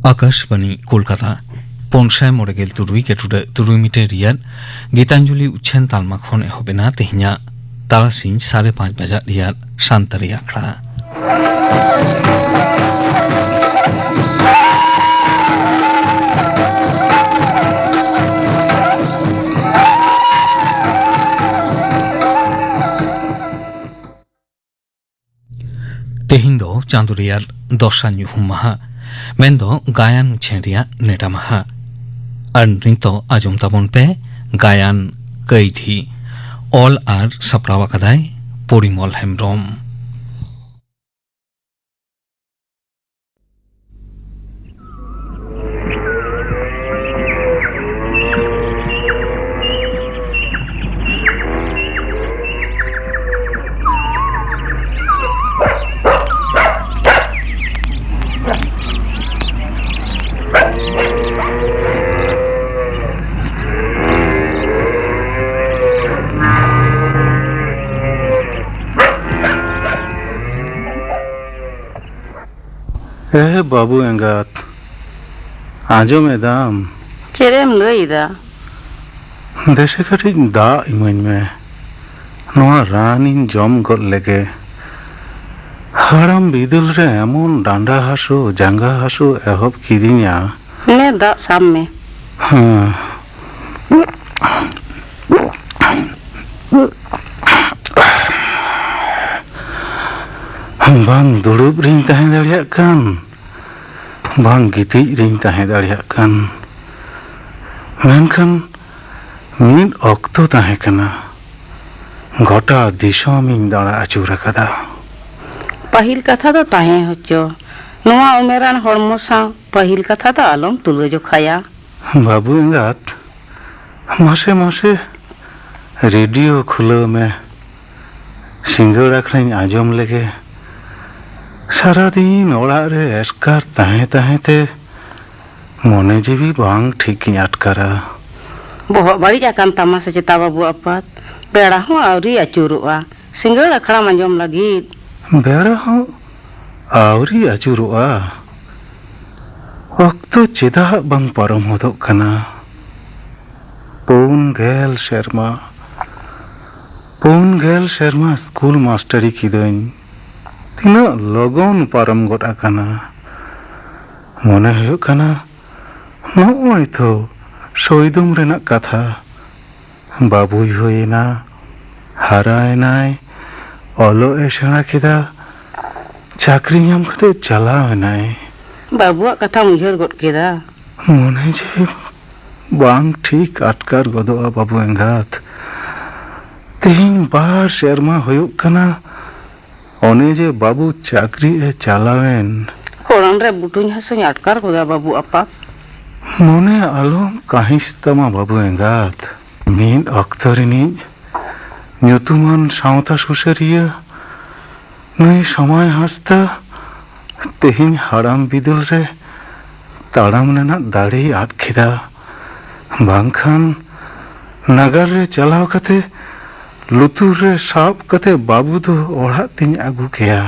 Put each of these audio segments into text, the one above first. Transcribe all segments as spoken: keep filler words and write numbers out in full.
ᱟᱠᱟᱥᱵᱟᱱᱤ ᱠᱳᱞᱠᱟᱛᱟ, ᱯᱩᱱ ᱥᱟᱭ ᱢᱚᱬᱮ ᱜᱮᱞ ᱛᱩᱨᱩᱭ ᱜᱮᱴᱩᱰᱟᱹᱜ ᱛᱩᱨᱩᱭ ᱢᱤᱴᱟᱨ ᱨᱮᱭᱟᱜ ᱜᱤᱛᱟᱧᱡᱚᱞᱤ ᱩᱪᱷᱟᱹᱱ ᱛᱟᱞᱢᱟ ᱠᱷᱚᱱ ᱮᱦᱚᱵ ᱮᱱᱟ ᱛᱮᱦᱮᱧᱟᱜ ᱛᱟᱨᱟᱥᱤᱧ ᱥᱟᱲᱮ ᱯᱟᱸᱪ ᱵᱟᱡᱟᱜ ᱨᱮᱭᱟᱜ ᱥᱟᱱᱛᱟᱲᱤ ᱟᱠᱷᱲᱟ᱾ ᱛᱮᱦᱮᱧ ᱫᱚ ᱪᱟᱸᱫᱳ ᱨᱮᱭᱟᱜ ᱫᱚᱥᱟᱨ ᱧᱩᱦᱩᱢ ᱢᱟᱦᱟ, ᱢᱮᱱᱫᱚ ᱜᱟᱭᱟᱱ ᱩᱪᱷᱟᱹᱱ ᱨᱮᱭᱟᱜ ᱱᱮᱰᱟ ᱢᱟᱦᱟ᱾ ᱟᱨ ᱱᱤᱛᱚᱜ ᱟᱸᱡᱚᱢ ᱛᱟᱵᱚᱱ ᱯᱮ ᱜᱟᱭᱟᱱ ᱠᱟᱹᱭᱫᱷᱤ᱾ ᱚᱞ ᱟᱨ ᱥᱟᱯᱲᱟᱣ ᱟᱠᱟᱫᱟᱭ ᱯᱚᱨᱤᱢᱚᱞ ᱦᱮᱢᱵᱨᱚᱢ᱾ ᱮ ᱵᱟᱹᱵᱩ ᱮᱸᱜᱟᱛ, ᱟᱸᱡᱚᱢ ᱮᱫᱟᱢ? ᱪᱮᱫ ᱮᱢ ᱞᱟᱹᱭ ᱮᱫᱟ? ᱫᱮᱥᱮ ᱠᱟᱹᱴᱤᱡ ᱫᱟᱜ ᱤᱢᱟᱹᱧ ᱢᱮ, ᱱᱚᱣᱟ ᱨᱟᱱᱤᱧ ᱡᱚᱢ ᱜᱚᱫ ᱞᱮᱜᱮ᱾ ᱦᱟᱲᱟᱢ ᱵᱤᱫᱟᱹᱞ ᱨᱮ ᱮᱢᱚᱱ ᱰᱟᱸᱰᱟ ᱦᱟᱹᱥᱩ, ᱡᱟᱸᱜᱟ ᱦᱟᱹᱥᱩ ᱮᱦᱚᱵ ᱠᱤᱫᱤᱧᱟ᱾ ᱱᱮ ᱫᱟᱜ ᱥᱟᱵ ᱢᱮ᱾ ᱦᱮᱸ᱾ ᱵᱟᱝ ᱫᱩᱲᱩᱵ ᱨᱤᱧ ᱛᱟᱦᱮᱸ ᱫᱟᱲᱮᱭᱟᱜ ᱠᱟᱱ, ᱵᱟᱝ ᱜᱤᱛᱤᱡ ᱨᱤᱧ ᱛᱟᱦᱮᱸ ᱫᱟᱲᱮᱭᱟᱜ ᱠᱟᱱ᱾ ᱢᱮᱱᱠᱷᱟᱱ ᱢᱤᱫ ᱚᱠᱛᱚ ᱛᱟᱦᱮᱸ ᱠᱟᱱᱟ, ᱜᱚᱴᱟ ᱫᱤᱥᱚᱢᱤᱧ ᱫᱟᱬᱟ ᱟᱹᱪᱩᱨ ᱟᱠᱟᱫᱟ᱾ ᱯᱟᱹᱦᱤᱞ ᱠᱟᱛᱷᱟ ᱫᱚ ᱛᱟᱦᱮᱸ ᱦᱚᱪᱚ, ᱱᱚᱣᱟ ᱩᱢᱮᱨᱟᱱ ᱦᱚᱲᱢᱚ ᱥᱟᱶ ᱯᱟᱹᱦᱤᱞ ᱠᱟᱛᱷᱟ ᱫᱚ ᱟᱞᱚᱢ ᱛᱩᱞᱟᱹ ᱡᱚᱠᱷᱟᱭᱟ᱾ ᱵᱟᱹᱵᱩ ᱮᱸᱜᱟᱛ, ᱢᱟᱥᱮ ᱢᱟᱥᱮ ᱨᱮᱰᱤᱭᱳ ᱠᱷᱩᱞᱟᱹᱣ ᱢᱮ, ᱥᱤᱸᱜᱟᱹᱲ ᱟᱠᱷᱲᱟᱧ ᱟᱸᱡᱚᱢ ᱞᱮᱜᱮ᱾ ᱥᱟᱨᱟᱫᱤᱱ ᱚᱲᱟᱜ ᱨᱮ ᱮᱥᱠᱟᱨ ᱛᱟᱦᱮᱸ ᱛᱟᱦᱮᱸ ᱛᱮ ᱢᱚᱱᱮ ᱡᱤᱣᱤ ᱵᱟᱝ ᱴᱷᱤᱠ ᱜᱤᱧ ᱟᱴᱠᱟᱨᱟ᱾ ᱵᱚᱦᱚᱜ ᱵᱟᱹᱲᱤᱡ ᱟᱠᱟᱱ ᱛᱟᱢᱟ ᱥᱮ ᱪᱮᱛᱟ ᱵᱟᱹᱵᱩ ᱟᱯᱟᱛ? ᱵᱮᱲᱟ ᱦᱚᱸ ᱟᱹᱣᱨᱤ ᱟᱹᱪᱩᱨᱚᱜᱼᱟ, ᱥᱤᱸᱜᱟᱹᱲ ᱟᱠᱷᱲᱟᱢ ᱟᱸᱡᱚᱢ ᱞᱟᱹᱜᱤᱫ᱾ ᱵᱮᱲᱟ ᱦᱚᱸ ᱟᱹᱣᱨᱤ ᱟᱹᱪᱩᱨᱚᱜᱼᱟ᱾ ᱚᱠᱛᱚ ᱪᱮᱫᱟᱜ ᱵᱟᱝ ᱯᱟᱨᱚᱢ ᱦᱚᱫᱚᱜ ᱠᱟᱱᱟ? ᱯᱩᱱ ᱜᱮᱞ ᱥᱮᱨᱢᱟ, ᱯᱩᱱ ᱜᱮᱞ ᱥᱮᱨᱢᱟ ᱥᱠᱩᱞ ᱢᱟᱥᱴᱟᱨᱤ ᱠᱤᱫᱟᱹᱧ᱾ ᱛᱤᱱᱟᱹᱜ ᱞᱚᱜᱚᱱ ᱯᱟᱨᱚᱢ ᱜᱚᱫ ᱟᱠᱟᱱᱟ᱾ ᱢᱚᱱᱮ ᱦᱩᱭᱩᱜ ᱠᱟᱱᱟ, ᱱᱚᱜᱼᱚᱭ ᱛᱚ ᱥᱚᱭᱫᱚᱢ ᱨᱮᱱᱟᱜ ᱠᱟᱛᱷᱟ᱾ ᱵᱟᱹᱵᱩᱭ ᱦᱩᱭᱮᱱᱟ, ᱦᱟᱨᱟᱭᱮᱱᱟᱭ, ᱚᱞᱚᱜ ᱮ ᱥᱮᱬᱟ ᱠᱮᱫᱟ, ᱪᱟᱹᱠᱨᱤ ᱧᱟᱢ ᱠᱟᱛᱮ ᱪᱟᱞᱟᱣ ᱮᱱᱟᱭ᱾ ᱵᱟᱹᱵᱩᱣᱟᱜ ᱠᱟᱛᱷᱟᱢ ᱩᱭᱦᱟᱹᱨ ᱜᱚᱫ ᱠᱮᱫᱟ? ᱢᱚᱱᱮ ᱡᱤᱣᱤ ᱵᱟᱝ ᱴᱷᱤᱠ ᱟᱴᱠᱟᱨ ᱜᱚᱫᱚᱜᱼᱟ, ᱵᱟᱹᱵᱩ ᱮᱸᱜᱟᱛ᱾ ᱛᱮᱦᱮᱧ ᱵᱟᱨ ᱥᱮᱨᱢᱟ ᱦᱩᱭᱩᱜ ᱠᱟᱱᱟ, ᱚᱱᱮ ᱡᱮ ᱵᱟᱹᱵᱩ ᱪᱟᱹᱠᱨᱤ ᱮ ᱪᱟᱞᱟᱣᱮᱱ᱾ ᱠᱚᱲᱟᱢ ᱨᱮ ᱵᱩᱴᱩᱧ ᱦᱟᱹᱥᱩᱧ ᱟᱴᱠᱟᱨ ᱜᱚᱫᱟ, ᱵᱟᱹᱵᱩ ᱟᱯᱟᱛ᱾ ᱢᱚᱱᱮ ᱟᱞᱚᱢ ᱠᱟᱹᱦᱤᱥ ᱛᱟᱢᱟ, ᱵᱟᱹᱵᱩ ᱮᱸᱜᱟᱛ᱾ ᱢᱤᱫ ᱚᱠᱛᱚ ᱨᱤᱱᱤᱡ ᱧᱩᱛᱩᱢᱟᱱ ᱥᱟᱶᱛᱟ ᱥᱩᱥᱟᱹᱨᱤᱭᱟᱹ ᱱᱩᱭ ᱥᱚᱢᱟᱭ ᱦᱟᱸᱥᱫᱟ ᱛᱮᱦᱮᱧ ᱦᱟᱲᱟᱢ ᱵᱤᱫᱟᱹᱞ ᱨᱮ ᱛᱟᱲᱟᱢ ᱨᱮᱱᱟᱜ ᱫᱟᱲᱮᱭ ᱟᱫ ᱠᱮᱫᱟ᱾ ᱵᱟᱝᱠᱷᱟᱱ ᱱᱟᱜᱟᱨ ᱨᱮ ᱪᱟᱞᱟᱣ ᱠᱟᱛᱮ ᱞᱩᱛᱩᱨ ᱨᱮ ᱥᱟᱵ ᱠᱟᱛᱮ ᱵᱟᱹᱵᱩ ᱫᱚ ᱚᱲᱟᱜ ᱛᱤᱧ ᱟᱹᱜᱩ ᱠᱮᱭᱟ᱾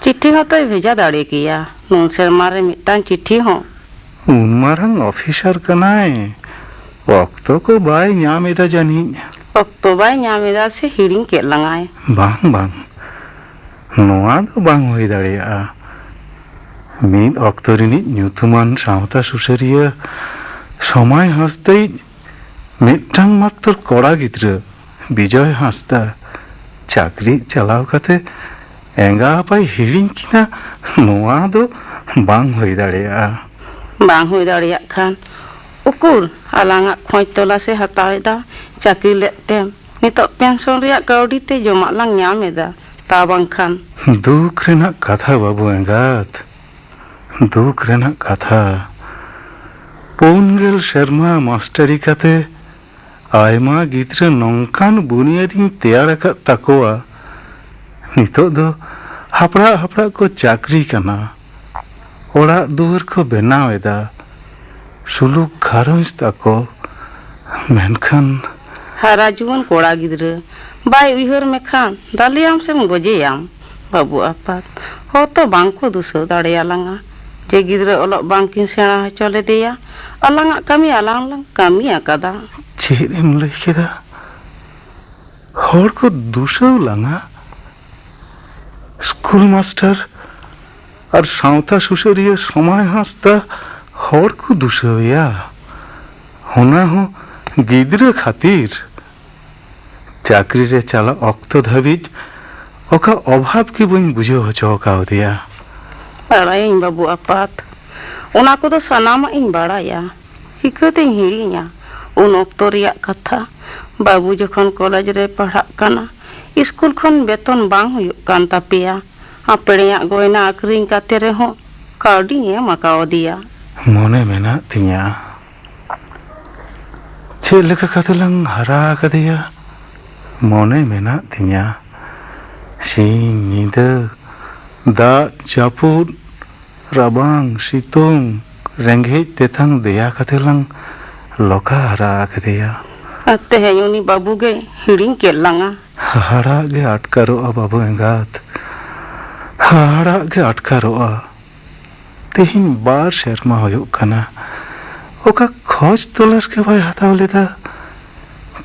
ᱪᱤᱴᱷᱤ ᱦᱚᱸᱛᱚᱭ ᱵᱷᱮᱡᱟ ᱫᱟᱲᱮ ᱠᱮᱭᱟ, ᱱᱩᱱ ᱥᱮᱨᱢᱟ ᱨᱮ ᱢᱤᱫᱴᱟᱝ ᱪᱤᱴᱷᱤ ᱦᱚᱸ᱾ ᱩᱱ ᱢᱟᱨᱟᱝ ᱚᱯᱷᱤᱥᱟᱨ ᱠᱟᱱᱟᱭ, ᱚᱠᱛᱚ ᱠᱚ ᱵᱟᱭ ᱧᱟᱢ ᱮᱫᱟ ᱡᱟᱹᱱᱤᱡ᱾ ᱚᱠᱛᱚ ᱵᱟᱭ ᱧᱟᱢ ᱮᱫᱟ ᱥᱮ ᱦᱤᱲᱤᱧ ᱠᱮᱫ ᱞᱟᱝᱟᱭ? ᱵᱟᱝ, ᱵᱟᱝ, ᱱᱚᱣᱟ ᱫᱚ ᱵᱟᱝ ᱦᱩᱭ ᱫᱟᱲᱮᱭᱟᱜᱼᱟ᱾ ᱢᱤᱫ ᱚᱠᱛᱚ ᱨᱤᱱᱤᱡ ᱧᱩᱛᱩᱢᱟᱱ ᱥᱟᱶᱛᱟ ᱥᱩᱥᱟᱹᱨᱤᱭᱟᱹ ᱥᱚᱢᱟᱭ ᱦᱟᱸᱥᱫᱟᱭᱤᱡ ᱢᱤᱫᱴᱟᱝ ᱢᱟᱛᱨᱚ ᱠᱚᱲᱟ ᱜᱤᱫᱽᱨᱟᱹ ᱵᱤᱡᱚᱭ ᱦᱟᱸᱥᱫᱟ ᱪᱟᱹᱠᱨᱤ ᱪᱟᱞᱟᱣ ᱠᱟᱛᱮ ᱮᱸᱜᱟ ᱟᱯᱟᱭ ᱦᱤᱲᱤᱧ ᱠᱤᱱᱟ, ᱱᱚᱣᱟ ᱫᱚ ᱵᱟᱝ ᱦᱩᱭ ᱫᱟᱲᱮᱭᱟᱜᱼᱟ᱾ ᱵᱟᱝ ᱦᱩᱭ ᱫᱟᱲᱮᱭᱟᱜ ᱠᱷᱟᱱ ᱩᱠᱩᱨ ᱟᱞᱟᱝᱟᱜ ᱠᱷᱚᱡᱽ ᱛᱚᱞᱟᱥᱮ ᱦᱟᱛᱟᱣ ᱮᱫᱟ ᱪᱟᱹᱠᱨᱤ ᱞᱮᱫ ᱛᱮᱢ? ᱱᱤᱛᱚᱜ ᱯᱮᱱᱥᱚᱱ ᱨᱮᱭᱟᱜ ᱠᱟᱹᱣᱰᱤ ᱛᱮ ᱡᱚᱢᱟᱜ ᱞᱟᱝ ᱧᱟᱢ ᱮᱫᱟ, ᱛᱟ ᱵᱟᱝᱠᱷᱟᱱ᱾ ᱫᱩᱠ ᱨᱮᱱᱟᱜ ᱠᱟᱛᱷᱟ, ᱵᱟᱹᱵᱩ ᱮᱸᱜᱟᱛ, ᱫᱩᱠ ᱨᱮᱱᱟᱜ ᱠᱟᱛᱷᱟ᱾ ᱯᱩᱱ ᱜᱮᱞ ᱥᱮᱨᱢᱟ ᱢᱟᱥᱴᱟᱨᱤ ᱠᱟᱛᱮ ᱟᱭᱢᱟ ᱜᱤᱫᱽᱨᱟᱹ ᱱᱚᱝᱠᱟᱱ ᱵᱩᱱᱤᱭᱟᱹᱫᱤᱧ ᱛᱮᱭᱟᱨ ᱟᱠᱟᱫ ᱛᱟᱠᱚᱣᱟ, ᱱᱤᱛᱚᱜ ᱫᱚ ᱦᱟᱯᱲᱟᱜ ᱦᱟᱯᱲᱟᱜ ᱠᱚ ᱪᱟᱹᱠᱨᱤ ᱠᱟᱱᱟ, ᱚᱲᱟᱜ ᱫᱩᱣᱟᱹᱨ ᱠᱚ ᱵᱮᱱᱟᱣ ᱮᱫᱟ, ᱥᱩᱞᱩᱠ ᱜᱷᱟᱨᱚᱸᱡᱽ ᱛᱟᱠᱚ᱾ ᱢᱮᱱᱠᱷᱟᱱ ᱦᱟᱨᱟ ᱡᱩᱣᱟᱹᱱ ᱠᱚᱲᱟ ᱜᱤᱫᱽᱨᱟᱹ ᱵᱟᱭ ᱩᱭᱦᱟᱹᱨ ᱢᱮᱠᱷᱟᱱ ᱫᱟᱞᱮᱭᱟᱢ ᱥᱮᱢ ᱜᱚᱡᱮᱭᱟᱢ, ᱵᱟᱹᱵᱩ ᱟᱯᱟᱛ᱾ ᱦᱚᱲ ᱛᱚ ᱵᱟᱝ ᱠᱚ ᱫᱩᱥᱟᱹᱣ ᱫᱟᱲᱮᱭᱟᱞᱟᱝᱟ᱾ ᱡᱮ ᱜᱤᱫᱽᱨᱟᱹ ᱚᱞᱚᱜ ᱵᱟᱝ ᱠᱤᱱ ᱥᱮᱬᱟ ᱦᱚᱪᱚ ᱞᱮᱫᱮᱭᱟ᱾ ᱟᱞᱟᱝᱟᱜ ᱠᱟᱹᱢᱤ ᱟᱞᱟᱝ ᱞᱟᱝ ᱠᱟᱹᱢᱤ ᱟᱠᱟᱫᱟ᱾ ᱪᱮᱫ ᱮᱢ ᱞᱟᱹᱭ ᱠᱮᱫᱟ? ᱦᱚᱲ ᱠᱚ ᱫᱩᱥᱟᱹᱣ ᱞᱟᱝᱟ? ᱥᱠᱩᱞ ᱢᱟᱥᱴᱟᱨ ᱟᱨ ᱥᱟᱶᱛᱟ ᱥᱩᱥᱟᱹᱨᱤᱭᱟᱹ ᱥᱚᱢᱟᱭ ᱦᱟᱸᱥᱫᱟ ᱦᱚᱲ ᱠᱚ ᱫᱩᱥᱟᱹᱣᱮᱭᱟ, ᱚᱱᱟ ᱦᱚᱸ ᱜᱤᱫᱽᱨᱟᱹ ᱠᱷᱟᱹᱛᱤᱨ᱾ ᱪᱟᱹᱠᱨᱤ ᱨᱮ ᱪᱟᱞᱟᱜ ᱚᱠᱛᱚ ᱫᱷᱟᱹᱵᱤᱡ ᱚᱠᱟ ᱚᱵᱷᱟᱵᱽ ᱜᱮ ᱵᱟᱹᱧ ᱵᱩᱡᱷᱟᱹᱣ ᱦᱚᱪᱚ ᱠᱟᱣᱫᱮᱭᱟ᱾ ᱵᱟᱲᱟᱭᱟᱹᱧ ᱵᱟᱹᱵᱩ ᱟᱯᱟᱛ, ᱚᱱᱟ ᱠᱚᱫᱚ ᱥᱟᱱᱟᱢᱟᱜ ᱤᱧ ᱵᱟᱲᱟᱭᱟ᱾ ᱪᱤᱠᱟᱹᱛᱤᱧ ᱦᱤᱲᱤᱧᱟ ᱩᱱ ᱚᱠᱛᱚ ᱨᱮᱭᱟᱜ ᱠᱟᱛᱷᱟ? ᱵᱟᱹᱵᱩ ᱡᱚᱠᱷᱚᱱ ᱠᱚᱞᱮᱡᱽ ᱨᱮ ᱯᱟᱲᱦᱟᱜ ᱠᱟᱱᱟ, ᱤᱥᱠᱩᱞ ᱠᱷᱚᱱ ᱵᱮᱛᱚᱱ ᱵᱟᱝ ᱦᱩᱭᱩᱜ ᱠᱟᱱ ᱛᱟᱯᱮᱭᱟ᱾ ᱟᱯᱲᱮᱭᱟᱜ ᱜᱚᱭᱱᱟ ᱟᱹᱠᱷᱨᱤᱧ ᱠᱟᱛᱮ ᱨᱮᱦᱚᱸ ᱠᱟᱹᱣᱰᱤᱧ ᱮᱢ ᱟᱠᱟᱣᱟᱫᱮᱭᱟ᱾ ᱢᱚᱱᱮ ᱢᱮᱱᱟᱜ ᱛᱤᱧᱟ᱾ ᱪᱮᱫ ᱞᱮᱠᱟ ᱠᱟᱛᱮ ᱞᱟᱝ ᱦᱟᱨᱟ ᱟᱠᱟᱫᱮᱭᱟ? ᱢᱚᱱᱮ ᱢᱮᱱᱟᱜ ᱛᱤᱧᱟ᱾ ᱥᱤᱧ ᱧᱤᱫᱟᱹ, ᱫᱟᱜ ᱡᱟᱹᱯᱩᱫ, ᱨᱟᱵᱟᱝ ᱥᱤᱛᱩᱝ, ᱨᱮᱸᱜᱮᱡ ᱛᱮᱛᱟᱝ ᱫᱮᱭᱟ ᱠᱟᱛᱮ ᱞᱟᱝ ᱞᱚᱠᱟ ᱦᱟᱨᱟ ᱟᱠᱟᱫᱮᱭᱟ᱾ ᱟᱨ ᱛᱮᱦᱮᱧ ᱩᱱᱤ ᱵᱟᱹᱵᱩ ᱜᱮ ᱦᱤᱲᱤᱧ ᱠᱮᱫ ᱞᱟᱝᱟ᱾ ᱦᱟᱦᱟᱲᱟᱜ ᱜᱮ ᱟᱴᱠᱟᱨᱚᱜᱼᱟ ᱵᱟᱹᱵᱩ ᱮᱸᱜᱟᱛ, ᱦᱟᱦᱟᱲᱟᱜ ᱜᱮ ᱟᱴᱠᱟᱨᱚᱜᱼᱟ᱾ ᱛᱮᱦᱮᱧ ᱵᱟᱨ ᱥᱮᱨᱢᱟ ᱦᱩᱭᱩᱜ ᱠᱟᱱᱟ, ᱚᱠᱟ ᱠᱷᱚᱡᱽ ᱛᱚᱞᱟᱥ ᱜᱮ ᱵᱟᱭ ᱦᱟᱛᱟᱣ ᱞᱮᱫᱟ᱾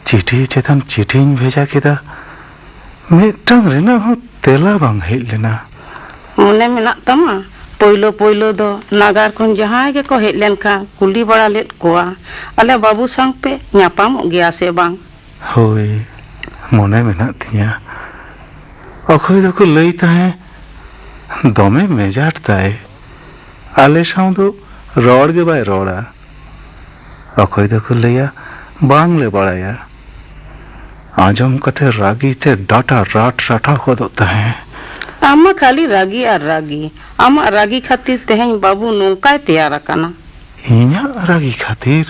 ᱪᱤᱴᱷᱤ ᱪᱮᱛᱟᱱ ᱪᱤᱴᱷᱤᱧ ᱵᱷᱮᱡᱟ ᱠᱮᱫᱟ, ᱢᱤᱫᱴᱟᱝ ᱨᱮᱱᱟᱜ ᱦᱚᱸ ᱛᱮᱞᱟ ᱵᱟᱝ ᱦᱮᱡ ᱞᱮᱱᱟ᱾ ᱢᱚᱱᱮ ᱢᱮᱱᱟᱜ ᱛᱟᱢᱟ, ᱯᱳᱭᱞᱳ ᱯᱳᱭᱞᱳ ᱫᱚ ᱱᱟᱜᱟᱨ ᱠᱷᱚᱱ ᱡᱟᱦᱟᱸᱭ ᱜᱮᱠᱚ ᱦᱮᱡ ᱞᱮᱱᱠᱷᱟᱱ ᱠᱩᱞᱤ ᱵᱟᱲᱟ ᱞᱮᱫ ᱠᱚᱣᱟ, ᱟᱞᱮ ᱵᱟᱹᱵᱩ ᱥᱟᱶᱯᱮ ᱧᱟᱯᱟᱢᱚᱜ ᱜᱮᱭᱟ ᱥᱮ ᱵᱟᱝ? ᱦᱳᱭ, ᱢᱚᱱᱮ ᱢᱮᱱᱟᱜ ᱛᱤᱧᱟ᱾ ᱚᱠᱚᱭ ᱫᱚᱠᱚ ᱞᱟᱹᱭ ᱛᱟᱦᱮᱸ, ᱫᱚᱢᱮ ᱢᱮᱡᱟᱴ ᱛᱟᱭ, ᱟᱞᱮ ᱥᱟᱶ ᱫᱚ ᱨᱚᱲ ᱜᱮ ᱵᱟᱭ ᱨᱚᱲᱟ᱾ ᱚᱠᱚᱭ ᱫᱚᱠᱚ ᱞᱟᱹᱭᱟ, ᱵᱟᱝᱞᱮ ᱵᱟᱲᱟᱭᱟ᱾ ᱟᱸᱡᱚᱢ ᱠᱟᱛᱮ ᱨᱟᱹᱜᱤ ᱛᱮ ᱰᱟᱴᱟ ᱨᱟᱴ ᱨᱟᱴᱟᱣ ᱜᱚᱫᱚᱜ ᱛᱟᱦᱮᱸ᱾ ᱟᱢ ᱢᱟ ᱠᱷᱟᱹᱞᱤ ᱨᱟᱹᱜᱤ ᱟᱨ ᱨᱟᱹᱜᱤ᱾ ᱟᱢᱟᱜ ᱨᱟᱹᱜᱤ ᱠᱷᱟᱹᱛᱤᱨ ᱛᱮᱦᱮᱧ ᱵᱟᱹᱵᱩ ᱱᱚᱝᱠᱟᱭ ᱛᱮᱭᱟᱨ ᱟᱠᱟᱱᱟ᱾ ᱤᱧᱟᱹᱜ ᱨᱟᱹᱜᱤ ᱠᱷᱟᱹᱛᱤᱨ?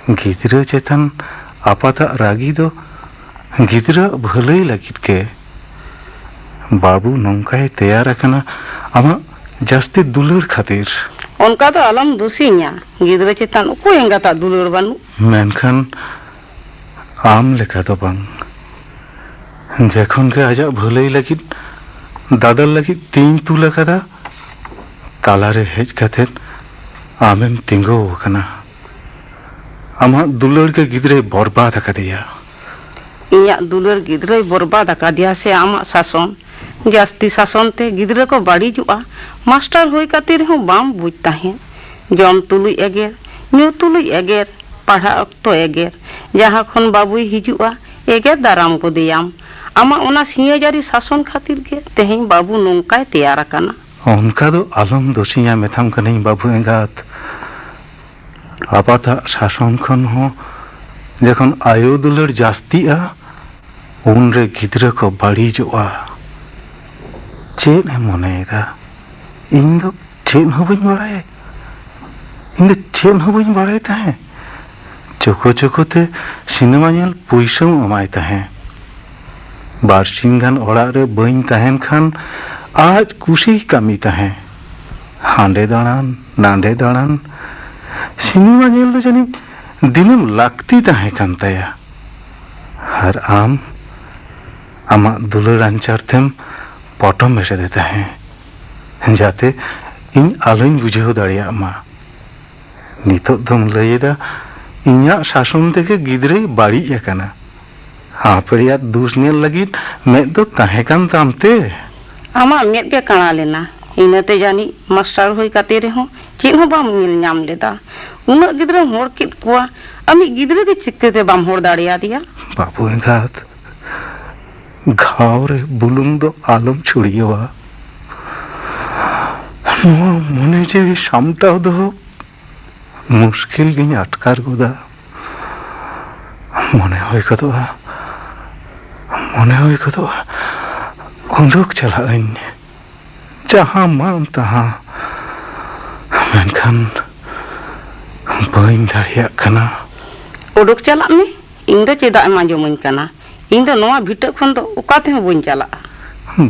ᱜᱤᱫᱽᱨᱟᱹ ᱪᱮᱛᱟᱱ ᱟᱯᱟᱛᱟᱜ ᱨᱟᱹᱜᱤ ᱫᱚ ᱜᱤᱫᱽᱨᱟᱹᱣᱟᱜ ᱵᱷᱟᱹᱞᱟᱹᱭ ᱞᱟᱹᱜᱤᱫ ᱜᱮ᱾ ᱵᱟᱹᱵᱩ ᱱᱚᱝᱠᱟᱭ ᱛᱮᱭᱟᱨ ᱟᱠᱟᱱᱟ ᱟᱢᱟᱜ ᱡᱟᱹᱥᱛᱤ ᱫᱩᱞᱟᱹᱲ ᱠᱷᱟᱹᱛᱤᱨ᱾ ᱚᱱᱠᱟ ᱫᱚ ᱟᱞᱚᱢ ᱫᱩᱥᱤᱧᱟ, ᱜᱤᱫᱽᱨᱟᱹ ᱪᱮᱛᱟᱱ ᱚᱠᱚᱭ ᱮᱸᱜᱟᱛᱟᱜ ᱫᱩᱞᱟᱹᱲ ᱵᱟᱹᱱᱩᱜ? ᱢᱮᱱᱠᱷᱟᱱ ᱟᱢ ᱞᱮᱠᱟ ᱫᱚ ᱵᱟᱝ᱾ ᱡᱚᱠᱷᱚᱱ ᱜᱮ ᱟᱡᱟᱜ ᱵᱷᱟᱹᱞᱟᱹᱭ ᱞᱟᱹᱜᱤᱫ ᱫᱟᱫᱟᱞ ᱞᱟᱹᱜᱤᱫ ᱛᱤᱧ ᱛᱩᱞ ᱟᱠᱟᱫᱟ, ᱛᱟᱞᱟᱨᱮ ᱦᱮᱡ ᱠᱟᱛᱮᱫ ᱟᱢᱮᱢ ᱛᱤᱸᱜᱩ ᱟᱠᱟᱱᱟ᱾ ᱟᱢᱟᱜ ᱫᱩᱞᱟᱹᱲ ᱜᱮ ᱜᱤᱫᱽᱨᱟᱹᱭ ᱵᱚᱨᱵᱟᱫ ᱟᱠᱟᱫᱮᱭᱟ᱾ ᱤᱧᱟᱜ ᱫᱩᱞᱟᱹᱲ ᱜᱤᱫᱽᱨᱟᱹᱭ ᱵᱚᱨᱵᱟᱫ ᱟᱠᱟᱫᱮᱭᱟ ᱥᱮ ᱟᱢᱟᱜ ᱥᱟᱥᱚᱱ? ᱡᱟᱹᱥᱛᱤ ᱥᱟᱥᱚᱱ ᱛᱮ ᱜᱤᱫᱽᱨᱟᱹ ᱠᱚ ᱵᱟᱹᱲᱤᱡᱚᱜᱼᱟ᱾ ᱢᱟᱥᱴᱟᱨ ᱦᱩᱭ ᱠᱟᱛᱮ ᱨᱮᱦᱚᱸ ᱵᱟᱢ ᱵᱩᱡᱽ ᱛᱟᱦᱮᱸᱫ᱾ ᱡᱚᱢ ᱛᱩᱞᱩᱡ ᱮᱜᱮᱨ, ᱧᱩ ᱛᱩᱞᱩᱡ ᱮᱜᱮᱨ, ᱯᱟᱲᱦᱟᱜ ᱚᱠᱛᱚ ᱮᱜᱮᱨ᱾ ᱡᱟᱦᱟᱸ ᱠᱷᱚᱱ ᱵᱟᱹᱵᱩᱭ ᱦᱤᱡᱩᱜᱼᱟ, ᱮᱜᱮᱨ ᱫᱟᱨᱟᱢ ᱜᱚᱫᱮᱭᱟᱢ᱾ ᱟᱢᱟᱜ ᱚᱱᱟ ᱥᱤᱧᱟᱹᱡᱟᱹᱨᱤ ᱥᱟᱥᱚᱱ ᱠᱷᱟᱹᱛᱤᱨ ᱜᱮ ᱛᱮᱦᱮᱧ ᱵᱟᱹᱵᱩ ᱱᱚᱝᱠᱟᱭ ᱛᱮᱭᱟᱨ ᱟᱠᱟᱱᱟ᱾ ᱚᱱᱠᱟ ᱫᱚ ᱟᱞᱚᱢ ᱫᱳᱥᱤᱧᱟ ᱢᱮᱛᱟᱢ ᱠᱟᱹᱱᱟᱹᱧ ᱵᱟᱹᱵᱩ ᱮᱸᱜᱟᱛ᱾ ᱟᱯᱟᱛᱟᱜ ᱥᱟᱥᱚᱱ ᱠᱷᱚᱱ ᱦᱚᱸ ᱡᱚᱠᱷᱚᱱ ᱟᱭᱳ ᱫᱩᱞᱟᱹᱲ ᱡᱟᱹᱥᱛᱤᱜᱼᱟ, ᱩᱱᱨᱮ ᱜᱤᱫᱽᱨᱟᱹ ᱠᱚ ᱵᱟᱹᱲᱤᱡᱚᱜᱼᱟ᱾ ᱪᱮᱫ ᱮᱢ ᱢᱚᱱᱮᱭᱮᱫᱟ? ᱤᱧ ᱫᱚ ᱪᱮᱫ ᱦᱚᱸ ᱵᱟᱹᱧ ᱵᱟᱲᱟᱭᱟ᱾ ᱤᱧ ᱫᱚ ᱪᱮᱫ ᱦᱚᱸ ᱵᱟᱹᱧ ᱵᱟᱲᱟᱭ ᱛᱟᱦᱮᱸᱫ᱾ ᱪᱳᱠᱳ ᱪᱳᱠᱳ ᱛᱮ ᱥᱤᱱᱮᱢᱟ ᱧᱮᱞ ᱯᱩᱭᱥᱟᱹᱢ ᱮᱢᱟᱭ ᱛᱟᱦᱮᱸᱫ᱾ ᱵᱟᱨᱥᱤᱧ ᱜᱟᱱ ᱚᱲᱟᱜ ᱨᱮ ᱵᱟᱹᱧ ᱛᱟᱦᱮᱱ ᱠᱷᱟᱱ ᱟᱡ ᱠᱩᱥᱤᱭ ᱠᱟᱹᱢᱤ ᱛᱟᱦᱮᱸᱫ᱾ ᱦᱟᱸᱰᱮ ᱫᱟᱬᱟᱱ, ᱱᱟᱸᱰᱮ ᱫᱟᱬᱟᱱ, ᱥᱤᱱᱮᱢᱟ ᱧᱮᱞ ᱫᱚ ᱡᱟᱹᱱᱤᱡ ᱫᱤᱱᱟᱹᱢ ᱞᱟᱹᱠᱛᱤ ᱛᱟᱦᱮᱸ ᱠᱟᱱ ᱛᱟᱭᱟ᱾ ᱟᱨ ᱟᱢ ᱟᱢᱟᱜ ᱫᱩᱞᱟᱹᱲ ᱟᱧᱪᱟᱨ ᱛᱮᱢ ᱯᱚᱴᱚᱢ ᱮᱥᱮᱫᱮ ᱛᱟᱦᱮᱸᱫ, ᱡᱟᱛᱮ ᱤᱧ ᱟᱞᱚᱧ ᱵᱩᱡᱷᱟᱹᱣ ᱫᱟᱲᱮᱭᱟᱜ ᱢᱟ᱾ ᱱᱤᱛᱚᱜ ᱫᱚᱢ ᱞᱟᱹᱭ ᱮᱫᱟ ᱤᱧᱟᱜ ᱥᱟᱥᱚᱱ ᱛᱮᱜᱮ ᱜᱤᱫᱽᱨᱟᱹᱭ ᱵᱟᱹᱲᱤᱡ ᱟᱠᱟᱱᱟ᱾ ᱦᱟᱯᱲᱮᱭᱟᱜ ᱫᱩᱥ ᱧᱮᱞ ᱞᱟᱹᱜᱤᱫ ᱢᱮᱫ ᱫᱚ ᱛᱟᱦᱮᱸ ᱠᱟᱱ ᱛᱟᱢ ᱛᱮ? ᱟᱢᱟᱜ ᱢᱮᱫ ᱜᱮ ᱠᱟᱬᱟ ᱞᱮᱱᱟ, ᱤᱱᱟᱹᱛᱮ ᱡᱟᱹᱱᱤᱡ ᱢᱟᱥᱴᱟᱨ ᱦᱩᱭ ᱠᱟᱛᱮ ᱨᱮᱦᱚᱸ ᱪᱮᱫ ᱦᱚᱸ ᱵᱟᱢ ᱧᱮᱞ ᱧᱟᱢ ᱞᱮᱫᱟ᱾ ᱩᱱᱟᱹᱜ ᱜᱤᱫᱽᱨᱟᱹᱢ ᱦᱚᱲ ᱠᱮᱫ ᱠᱚᱣᱟ, ᱟᱢᱤᱡ ᱜᱤᱫᱽᱨᱟᱹ ᱜᱮ ᱪᱤᱠᱟᱹᱛᱮ ᱵᱟᱢ ᱦᱚᱲ ᱫᱟᱲᱮᱭᱟᱫᱮᱭᱟ? ᱵᱟᱹᱵᱩ ᱮᱸᱜᱟᱛ, ᱜᱷᱟᱣ ᱨᱮ ᱵᱩᱞᱩᱝ ᱫᱚ ᱟᱞᱚᱢ ᱪᱷᱩᱲᱭᱟᱹᱣᱟ᱾ ᱱᱚᱣᱟ ᱢᱚᱱᱮ ᱡᱤᱣᱤ ᱥᱟᱢᱴᱟᱣ ᱫᱚ ᱢᱩᱥᱠᱤᱞ ᱜᱤᱧ ᱟᱴᱠᱟᱨ ᱜᱚᱫᱟ᱾ ᱢᱚᱱᱮ ᱦᱩᱭ ᱜᱚᱫᱚᱜᱼᱟ, ᱢᱚᱱᱮ ᱦᱩᱭ ᱜᱚᱫᱚᱜᱼᱟ, ᱩᱰᱩᱠ ᱪᱟᱞᱟᱜ ᱟᱹᱧ, ᱡᱟᱦᱟᱸ ᱢᱟᱱ ᱛᱟᱦᱟᱸ᱾ ᱢᱮᱱᱠᱷᱟᱱ ᱵᱟᱹᱧ ᱫᱟᱲᱮᱭᱟᱜ ᱠᱟᱱᱟ᱾ ᱩᱰᱩᱠ ᱪᱟᱞᱟᱜ ᱢᱮ, ᱤᱧ ᱫᱚ ᱪᱮᱫᱟᱜ ᱮᱢ ᱟᱸᱡᱚᱢᱟᱹᱧ ᱠᱟᱱᱟ? ᱤᱧ ᱫᱚ ᱱᱚᱣᱟ ᱵᱷᱤᱴᱟᱹ ᱠᱷᱚᱱ ᱫᱚ ᱚᱠᱟ ᱛᱮᱦᱚᱸ ᱵᱟᱹᱧ ᱪᱟᱞᱟᱜᱼᱟ᱾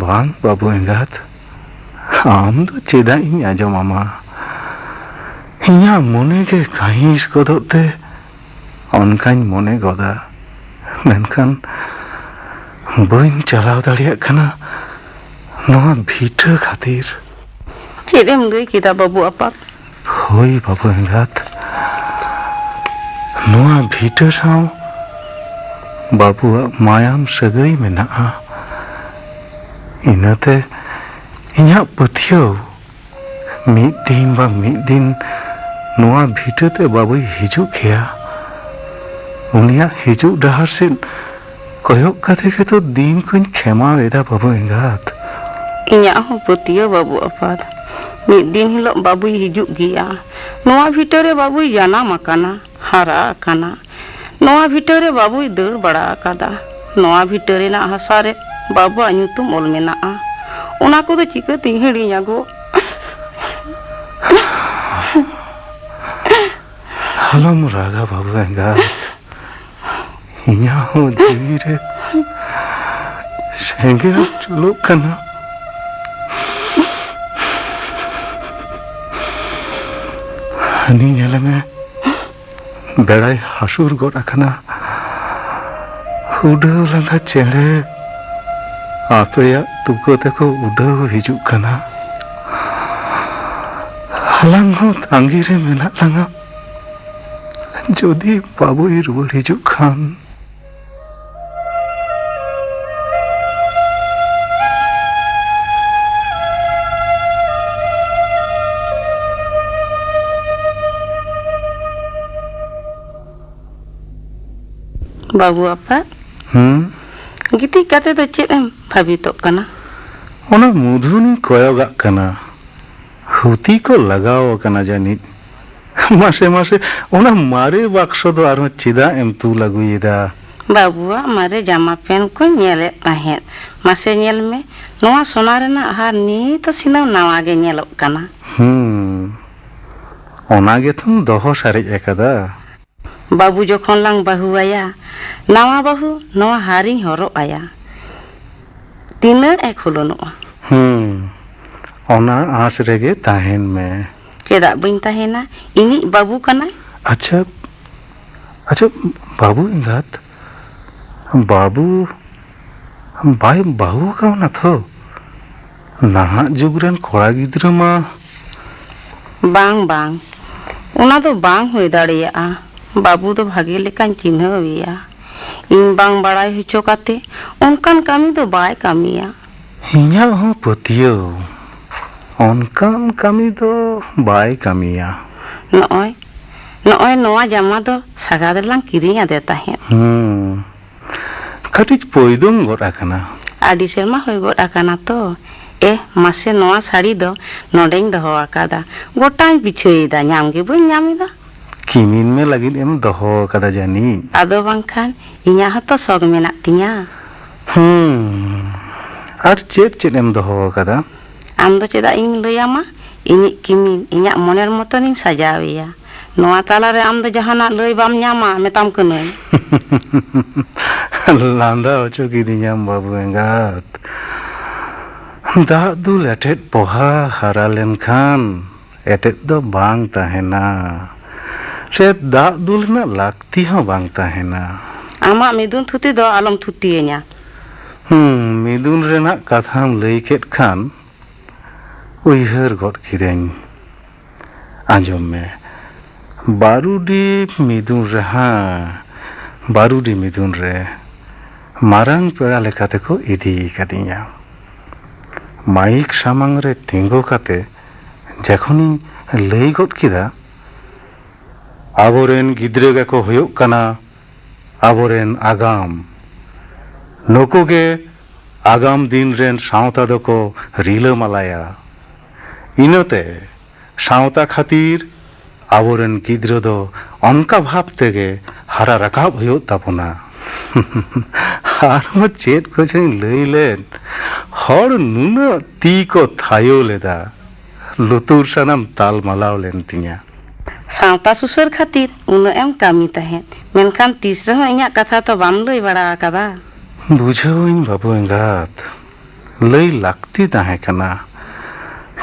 ᱵᱟᱝ ᱵᱟᱹᱵᱩ ᱮᱸᱜᱟᱛ, ᱟᱢ ᱫᱚ ᱪᱮᱫᱟᱜ ᱤᱧ ᱟᱸᱡᱚᱢᱟᱢᱟ? ᱤᱧᱟᱜ ᱢᱚᱱᱮ ᱜᱮ ᱠᱟᱹᱦᱤᱥ ᱜᱚᱫᱚᱜ ᱛᱮ ᱚᱱᱠᱟᱧ ᱢᱚᱱᱮ ᱜᱚᱫᱟ, ᱢᱮᱱᱠᱷᱟᱱ ᱵᱟᱹᱧ ᱪᱟᱞᱟᱣ ᱫᱟᱲᱮᱭᱟᱜ ᱠᱟᱱᱟ ᱱᱚᱣᱟ ᱵᱷᱤᱴᱟᱹ ᱠᱷᱟᱹᱛᱤᱨ᱾ ᱪᱮᱫ ᱮᱢ ᱞᱟᱹᱭ ᱠᱮᱫᱟ ᱵᱟᱹᱵᱩ ᱟᱯᱟᱛ? ᱦᱳᱭ ᱵᱟᱹᱵᱩ ᱮᱸᱜᱟᱛ, ᱱᱚᱣᱟ ᱵᱷᱤᱴᱟᱹ ᱥᱟᱶ ᱵᱟᱹᱵᱩᱣᱟᱜ ᱢᱟᱭᱟᱢ ᱥᱟᱹᱜᱟᱹᱭ ᱢᱮᱱᱟᱜᱼᱟ᱾ ᱤᱱᱟᱹᱛᱮ ᱤᱧᱟᱹᱜ ᱯᱟᱹᱛᱭᱟᱹᱣ, ᱢᱤᱫ ᱫᱤᱱ ᱵᱟᱝ ᱢᱤᱫ ᱫᱤᱱ ᱱᱚᱣᱟ ᱵᱷᱤᱴᱟᱹ ᱛᱮ ᱵᱟᱹᱵᱩᱭ ᱦᱤᱡᱩᱜ ᱜᱮᱭᱟ᱾ ᱩᱱᱤᱭᱟᱜ ᱦᱤᱡᱩᱜ ᱰᱟᱦᱟᱨ ᱥᱮᱫ ᱠᱚᱭᱚᱜ ᱠᱟᱛᱮ ᱜᱮᱛᱚ ᱫᱤᱱ ᱠᱚᱧ ᱠᱷᱮᱢᱟᱣ ᱮᱫᱟ ᱵᱟᱹᱵᱩ ᱮᱸᱜᱟᱛ᱾ ᱤᱧᱟᱹᱜ ᱦᱚᱸ ᱯᱟᱹᱛᱭᱟᱹᱣ ᱵᱟᱹᱵᱩ ᱟᱯᱟᱛ, ᱢᱤᱫ ᱫᱤᱱ ᱦᱤᱞᱳᱜ ᱵᱟᱹᱵᱩᱭ ᱦᱤᱡᱩᱜ ᱜᱮᱭᱟ᱾ ᱱᱚᱣᱟ ᱵᱷᱤᱴᱟᱹ ᱨᱮ ᱵᱟᱹᱵᱩᱭ ᱡᱟᱱᱟᱢ ᱟᱠᱟᱱᱟ, ᱦᱟᱨᱟ ᱟᱠᱟᱱᱟ᱾ ᱱᱚᱣᱟ ᱵᱷᱤᱴᱟᱹ ᱨᱮ ᱵᱟᱹᱵᱩᱭ ᱫᱟᱹᱲ ᱵᱟᱲᱟ ᱟᱠᱟᱫᱟ᱾ ᱱᱚᱣᱟ ᱵᱷᱤᱴᱟᱹ ᱨᱮᱱᱟᱜ ᱦᱟᱥᱟ ᱨᱮ ᱵᱟᱹᱵᱩᱣᱟᱜ ᱧᱩᱛᱩᱢ ᱚᱞ ᱢᱮᱱᱟᱜᱼᱟ᱾ ᱚᱱᱟ ᱠᱚᱫᱚ ᱪᱤᱠᱟᱹᱛᱤᱧ ᱦᱤᱲᱤᱧᱟ ᱜᱚ? ᱟᱞᱚᱢ ᱨᱟᱜᱟ ᱵᱟᱹᱵᱩ ᱮᱸᱜᱟᱛ᱾ ᱤᱧᱟᱹᱜ ᱦᱚᱸ ᱡᱤᱣᱤ ᱨᱮ ᱥᱮᱸᱜᱮᱞ ᱡᱩᱞᱩᱜ ᱠᱟᱱᱟ᱾ ᱦᱟᱹᱱᱤ ᱧᱮᱞᱮ ᱢᱮ, ᱵᱮᱲᱟᱭ ᱦᱟᱹᱥᱩᱨ ᱜᱚᱫ ᱟᱠᱟᱱᱟ᱾ ᱩᱰᱟᱹᱣ ᱞᱟᱸᱜᱟ ᱪᱮᱬᱮ ᱟᱯᱮᱭᱟᱜ ᱛᱩᱠᱟᱹ ᱛᱮᱠᱚ ᱩᱰᱟᱹᱣ ᱦᱤᱡᱩᱜ ᱠᱟᱱᱟ᱾ ᱟᱞᱟᱝ ᱦᱚᱸ ᱛᱟᱺᱜᱤ ᱨᱮ ᱢᱮᱱᱟᱜ ᱞᱟᱝᱟ᱾ ᱡᱩᱫᱤ ᱵᱟᱹᱵᱩᱭ ᱨᱩᱣᱟᱹᱲ ᱦᱤᱡᱩᱜ ᱠᱷᱟᱱ᱾ ᱵᱟᱹᱵᱩ ᱟᱯᱟ᱾ ᱦᱩᱸ? ᱜᱤᱛᱤᱡ ᱠᱟᱛᱮ ᱫᱚ ᱪᱮᱫ ᱮᱢ ᱵᱷᱟᱵᱤᱛᱚᱜ ᱠᱟᱱᱟ? ᱚᱱᱟ ᱢᱚᱫᱷᱩᱱᱤᱧ ᱠᱚᱭᱚᱜᱟᱜ ᱠᱟᱱᱟ᱾ ᱦᱩᱛᱤ ᱠᱚ ᱞᱟᱜᱟᱣ ᱟᱠᱟᱱᱟ ᱡᱟᱹᱱᱤᱡ᱾ ᱢᱟᱥᱮ, ᱢᱟᱥᱮ, ᱚᱱᱟ ᱢᱟᱨᱮ ᱵᱟᱠᱥᱚ ᱫᱚ ᱟᱨᱦᱚᱸ ᱪᱮᱫᱟᱜ ᱮᱢ ᱛᱩᱞ ᱟᱹᱜᱩᱭᱮᱫᱟ? ᱵᱟᱹᱵᱩᱣᱟᱜ ᱢᱟᱨᱮ ᱡᱟᱢᱟ ᱯᱮᱱᱴ ᱠᱚᱧ ᱧᱮᱞᱮᱫ ᱛᱟᱦᱮᱸᱫ᱾ ᱢᱟᱥᱮ ᱧᱮᱞ ᱢᱮ, ᱱᱚᱣᱟ ᱥᱚᱱᱟ ᱨᱮᱱᱟᱜ ᱦᱟᱨ ᱱᱤᱛ ᱦᱚᱸ ᱥᱤᱱᱟᱹᱢ ᱱᱟᱣᱟ ᱜᱮ ᱧᱮᱞᱚᱜ ᱠᱟᱱᱟ᱾ ᱦᱩᱸ, ᱚᱱᱟ ᱜᱮᱛᱚᱢ ᱫᱚᱦᱚ ᱥᱟᱨᱮᱡ ᱟᱠᱟᱫᱟ᱾ ᱵᱟᱹᱵᱩ ᱡᱚᱠᱷᱚᱱ ᱞᱟᱝ ᱵᱟᱹᱦᱩ ᱟᱭᱟ, ᱱᱟᱣᱟ ᱵᱟᱹᱦᱩ ᱱᱚᱣᱟ ᱦᱟᱨᱤᱧ ᱦᱚᱨᱚᱜ ᱟᱭᱟ᱾ ᱛᱤᱱᱟᱹᱜ ᱮ ᱠᱷᱩᱞᱚᱱᱚᱜᱼᱟ᱾ ᱦᱩᱸ, ᱚᱱᱟ ᱟᱸᱥ ᱨᱮᱜᱮ ᱛᱟᱦᱮᱱ ᱢᱮ᱾ ᱪᱮᱫᱟᱜ ᱵᱟᱹᱧ ᱛᱟᱦᱮᱱᱟ? ᱤᱧᱤᱡ ᱵᱟᱹᱵᱩ ᱠᱟᱱᱟᱭ᱾ ᱟᱪᱪᱷᱟ, ᱟᱪᱪᱷᱟ, ᱵᱟᱹᱵᱩ ᱮᱸᱜᱟᱛ, ᱵᱟᱹᱵᱩ ᱵᱟᱭ ᱵᱟᱹᱦᱩ ᱟᱠᱟᱣᱱᱟ ᱛᱷᱚ? ᱱᱟᱦᱟᱜ ᱡᱩᱜᱽ ᱨᱮᱱ ᱠᱚᱲᱟ ᱜᱤᱫᱽᱨᱟᱹ ᱢᱟ᱾ ᱵᱟᱝ, ᱵᱟᱝ, ᱚᱱᱟ ᱫᱚ ᱵᱟᱝ ᱦᱩᱭ ᱫᱟᱲᱮᱭᱟᱜᱼᱟ᱾ ᱵᱟᱹᱵᱩ ᱫᱚ ᱵᱷᱟᱜᱮ ᱞᱮᱠᱟᱧ ᱪᱤᱱᱦᱟᱹᱣ ᱮᱭᱟ᱾ ᱤᱧ ᱵᱟᱝ ᱵᱟᱲᱟᱭ ᱦᱚᱪᱚ ᱠᱟᱛᱮ ᱚᱱᱠᱟᱱ ᱠᱟᱹᱢᱤ ᱫᱚ ᱵᱟᱭ ᱠᱟᱹᱢᱤᱭᱟ᱾ ᱤᱧᱟᱹᱜ ᱦᱚᱸ ᱯᱟᱹᱛᱭᱟᱹᱣ, ᱚᱱᱠᱟᱱ ᱠᱟᱹᱢᱤ ᱫᱚ ᱵᱟᱭ ᱠᱟᱹᱢᱤᱭᱟ᱾ ᱱᱚᱜᱼᱚᱭ, ᱱᱚᱜᱼᱚᱭ ᱱᱚᱣᱟ ᱡᱟᱢᱟ ᱫᱚ ᱥᱟᱜᱟᱫ ᱨᱮᱞᱟᱝ ᱠᱤᱨᱤᱧ ᱟᱫᱮ ᱛᱟᱦᱮᱸᱫ᱾ ᱦᱩᱸ, ᱠᱟᱹᱴᱤᱡ ᱯᱚᱭᱫᱚᱝ ᱜᱚᱫ ᱟᱠᱟᱱᱟ᱾ ᱟᱹᱰᱤ ᱥᱮᱨᱢᱟ ᱦᱩᱭ ᱜᱚᱫ ᱟᱠᱟᱱᱟ ᱛᱚ᱾ ᱮᱦ, ᱢᱟᱥᱮ, ᱱᱚᱣᱟ ᱥᱟᱹᱲᱤ ᱫᱚ ᱱᱚᱰᱮᱧ ᱫᱚᱦᱚ ᱟᱠᱟᱫᱟ᱾ ᱜᱚᱴᱟᱧ ᱵᱤᱪᱷᱟᱹᱭᱮᱫᱟ, ᱧᱟᱢ ᱜᱮ ᱵᱟᱹᱧ ᱧᱟᱢ ᱮᱫᱟ᱾ ᱠᱤᱢᱤᱱ ᱢᱮ ᱞᱟᱹᱜᱤᱫ ᱮᱢ ᱫᱚᱦᱚ ᱟᱠᱟᱫᱟ ᱡᱟᱹᱱᱤᱡ? ᱟᱫᱚ ᱵᱟᱝᱠᱷᱟᱱ, ᱤᱧᱟᱹᱜ ᱦᱚᱸᱛᱚ ᱥᱚᱠ ᱢᱮᱱᱟᱜ ᱛᱤᱧᱟ᱾ ᱦᱩᱸ, ᱟᱨ ᱪᱮᱫ ᱪᱮᱫ ᱮᱢ ᱫᱚᱦᱚ ᱟᱠᱟᱫᱟ? ᱟᱢ ᱫᱚ ᱪᱮᱫᱟᱜ ᱤᱧ ᱞᱟᱹᱭᱟᱢᱟ? ᱤᱧᱤᱡ ᱠᱤᱢᱤᱱ ᱤᱧᱟᱜ ᱢᱚᱱᱮᱨ ᱢᱚᱛᱚᱱᱤᱧ ᱥᱟᱡᱟᱣᱮᱭᱟ᱾ ᱱᱚᱣᱟ ᱛᱟᱞᱟᱨᱮ ᱟᱢ ᱫᱚ ᱡᱟᱦᱟᱱᱟᱜ ᱞᱟᱹᱭ ᱵᱟᱢ ᱧᱟᱢᱟ, ᱢᱮᱛᱟᱢ ᱠᱟᱹᱱᱟᱹᱧ᱾ ᱞᱟᱸᱫᱟ ᱦᱚᱪᱚ ᱠᱤᱫᱤᱧᱟᱢ, ᱵᱟᱹᱵᱩ ᱮᱸᱜᱟᱛ᱾ ᱫᱟᱜ ᱫᱩᱞ ᱮᱴᱮᱫ ᱯᱚᱦᱟ ᱦᱟᱨᱟ ᱞᱮᱱᱠᱷᱟᱱ ᱮᱴᱮᱫ ᱫᱚ ᱵᱟᱝ ᱛᱟᱦᱮᱱᱟ᱾ ᱥᱮ ᱫᱟᱜ ᱫᱩᱞ ᱨᱮᱱᱟᱜ ᱞᱟᱹᱠᱛᱤ ᱦᱚᱸ ᱵᱟᱝ ᱛᱟᱦᱮᱱᱟ᱾ ᱟᱢᱟᱜ ᱢᱤᱫᱩᱱ ᱛᱷᱩᱛᱤ ᱫᱚ ᱟᱞᱚᱢ ᱛᱷᱩᱛᱤᱭᱟᱹᱧᱟ᱾ ᱦᱩᱸ, ᱢᱤᱫᱩᱱ ᱨᱮᱱᱟᱜ ᱠᱟᱛᱷᱟᱢ ᱞᱟᱹᱭ ᱠᱮᱫ ᱠᱷᱟᱱ ᱩᱭᱦᱟᱹᱨ ᱜᱚᱫ ᱠᱤᱫᱟᱹᱧ᱾ ᱟᱸᱡᱚᱢ ᱢᱮ, ᱵᱟᱹᱨᱩᱰᱤ ᱢᱤᱫᱩᱱ ᱨᱮ, ᱦᱮᱸ, ᱵᱟᱹᱨᱩᱰᱤ ᱢᱤᱫᱩᱱ ᱨᱮ ᱢᱟᱨᱟᱝ ᱯᱮᱲᱟ ᱞᱮᱠᱟᱛᱮᱠᱚ ᱤᱫᱤ ᱠᱟᱫᱤᱧᱟ᱾ ᱢᱟᱭᱤᱠ ᱥᱟᱢᱟᱝ ᱨᱮ ᱛᱤᱸᱜᱩ ᱠᱟᱛᱮ ᱡᱚᱠᱷᱚᱱᱤᱧ ᱞᱟᱹᱭ ᱜᱚᱫ ᱠᱮᱫᱟ, ᱟᱵᱚᱨᱮᱱ ᱜᱤᱫᱽᱨᱟᱹ ᱜᱮᱠᱚ ᱦᱩᱭᱩᱜ ᱠᱟᱱᱟ ᱟᱵᱚᱨᱮᱱ ᱟᱜᱟᱢ᱾ ᱱᱩᱠᱩ ᱜᱮ ᱟᱜᱟᱢ ᱫᱤᱱ ᱨᱮᱱ ᱥᱟᱶᱛᱟ ᱫᱚᱠᱚ ᱨᱤᱞᱟᱹᱢᱟᱞᱟᱭᱟ᱾ ᱤᱱᱟᱹᱛᱮ ᱥᱟᱶᱛᱟ ᱠᱷᱟᱹᱛᱤᱨ ᱟᱵᱚᱨᱮᱱ ᱜᱤᱫᱽᱨᱟᱹ ᱫᱚ ᱚᱱᱠᱟ ᱵᱷᱟᱵᱽ ᱛᱮᱜᱮ ᱦᱟᱨᱟ ᱨᱟᱠᱟᱵ ᱦᱩᱭᱩᱜ ᱛᱟᱵᱚᱱᱟ᱾ ᱟᱨᱦᱚᱸ ᱪᱮᱫ ᱠᱚᱪᱚᱧ ᱞᱟᱹᱭ ᱞᱮᱫ, ᱦᱚᱲ ᱱᱩᱱᱟᱹᱜ ᱛᱤ ᱠᱚ ᱛᱷᱟᱭᱚ ᱞᱮᱫᱟ, ᱞᱩᱛᱩᱨ ᱥᱟᱱᱟᱢ ᱛᱟᱞ ᱢᱟᱞᱟᱣ ᱞᱮᱱ ᱛᱤᱧᱟ᱾ ᱥᱟᱶᱛᱟ ᱥᱩᱥᱟᱹᱨ ᱠᱷᱟᱹᱛᱤᱨ ᱩᱱᱟᱹᱜ ᱮᱢ ᱠᱟᱹᱢᱤ ᱛᱟᱦᱮᱸᱫ, ᱢᱮᱱᱠᱷᱟᱱ ᱛᱤᱥ ᱨᱮᱦᱚᱸ ᱤᱧᱟᱹᱜ ᱠᱟᱛᱷᱟ ᱛᱚ ᱵᱟᱢ ᱞᱟᱹᱭ ᱵᱟᱲᱟ ᱟᱠᱟᱫᱟ᱾ ᱵᱩᱡᱷᱟᱹᱣᱟᱹᱧ ᱵᱟᱹᱵᱩ ᱮᱸᱜᱟᱛ, ᱞᱟᱹᱭ ᱞᱟᱹᱠᱛᱤ ᱛᱟᱦᱮᱸ ᱠᱟᱱᱟ,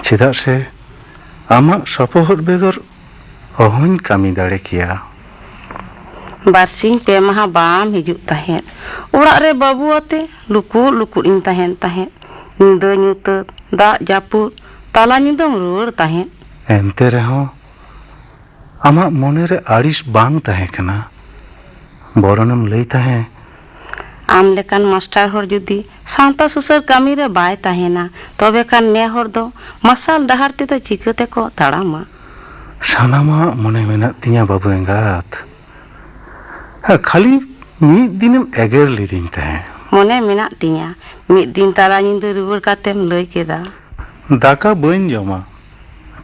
ᱪᱮᱫᱟᱜ ᱥᱮ ᱟᱢᱟᱜ ᱥᱚᱯᱚᱦᱚᱫ ᱵᱮᱜᱚᱨ ᱚᱦᱚᱧ ᱠᱟᱹᱢᱤ ᱫᱟᱲᱮ ᱠᱮᱭᱟ᱾ ᱵᱟᱨᱥᱤᱧ ᱯᱮ ᱢᱟᱦᱟ ᱵᱟᱢ ᱦᱤᱡᱩᱜ ᱛᱟᱦᱮᱸᱫ᱾ ᱚᱲᱟᱜ ᱨᱮ ᱵᱟᱹᱵᱩ ᱟᱛᱮ ᱞᱩᱠᱩᱫ ᱞᱩᱠᱩᱫ ᱤᱧ ᱛᱟᱦᱮᱱ ᱛᱟᱦᱮᱸᱫ᱾ ᱧᱤᱫᱟᱹ ᱧᱩᱛᱟᱹᱛ ᱫᱟᱜ ᱡᱟᱹᱯᱩᱫ ᱛᱟᱞᱟ ᱧᱤᱫᱟᱹᱢ ᱨᱩᱣᱟᱹᱲ ᱛᱟᱦᱮᱸᱫ᱾ ᱮᱱᱛᱮ ᱨᱮᱦᱚᱸ ᱟᱢᱟᱜ ᱢᱚᱱᱮ ᱨᱮ ᱟᱹᱲᱤᱥ ᱵᱟᱝ ᱛᱟᱦᱮᱸ ᱠᱟᱱᱟ, ᱵᱚᱨᱚᱱᱮᱢ ᱞᱟᱹᱭ ᱛᱟᱦᱮᱸ᱾ ᱟᱢ ᱞᱮᱠᱟᱱ ᱢᱟᱥᱴᱟᱨ ᱦᱚᱲ ᱡᱩᱫᱤ ᱥᱟᱶᱛᱟ ᱥᱩᱥᱟᱹᱨ ᱠᱟᱹᱢᱤ ᱨᱮ ᱵᱟᱭ ᱛᱟᱦᱮᱱᱟ, ᱛᱚᱵᱮ ᱠᱷᱟᱱ ᱱᱮ ᱦᱚᱲ ᱫᱚ ᱢᱟᱨᱥᱟᱞ ᱰᱟᱦᱟᱨ ᱛᱮᱫᱚ ᱪᱤᱠᱟᱹ ᱛᱮᱠᱚ ᱛᱟᱲᱟᱢᱟ? ᱥᱟᱱᱟᱢᱟᱜ ᱢᱚᱱᱮ ᱢᱮᱱᱟᱜ ᱛᱤᱧᱟ, ᱵᱟᱹᱵᱩ ᱮᱸᱜᱟᱛ᱾ ᱦᱮᱸ, ᱠᱷᱟᱹᱞᱤ ᱢᱤᱫ ᱫᱤᱱᱮᱢ ᱮᱜᱮᱨ ᱞᱤᱫᱤᱧ ᱛᱟᱦᱮᱸ᱾ ᱢᱚᱱᱮ ᱢᱮᱱᱟᱜ ᱛᱤᱧᱟ, ᱢᱤᱫ ᱫᱤᱱ ᱛᱟᱞᱟ ᱧᱤᱫᱟᱹ ᱨᱩᱣᱟᱹᱲ ᱠᱟᱛᱮᱢ ᱞᱟᱹᱭ ᱠᱮᱫᱟ᱾ ᱫᱟᱠᱟ ᱵᱟᱹᱧ ᱡᱚᱢᱟ,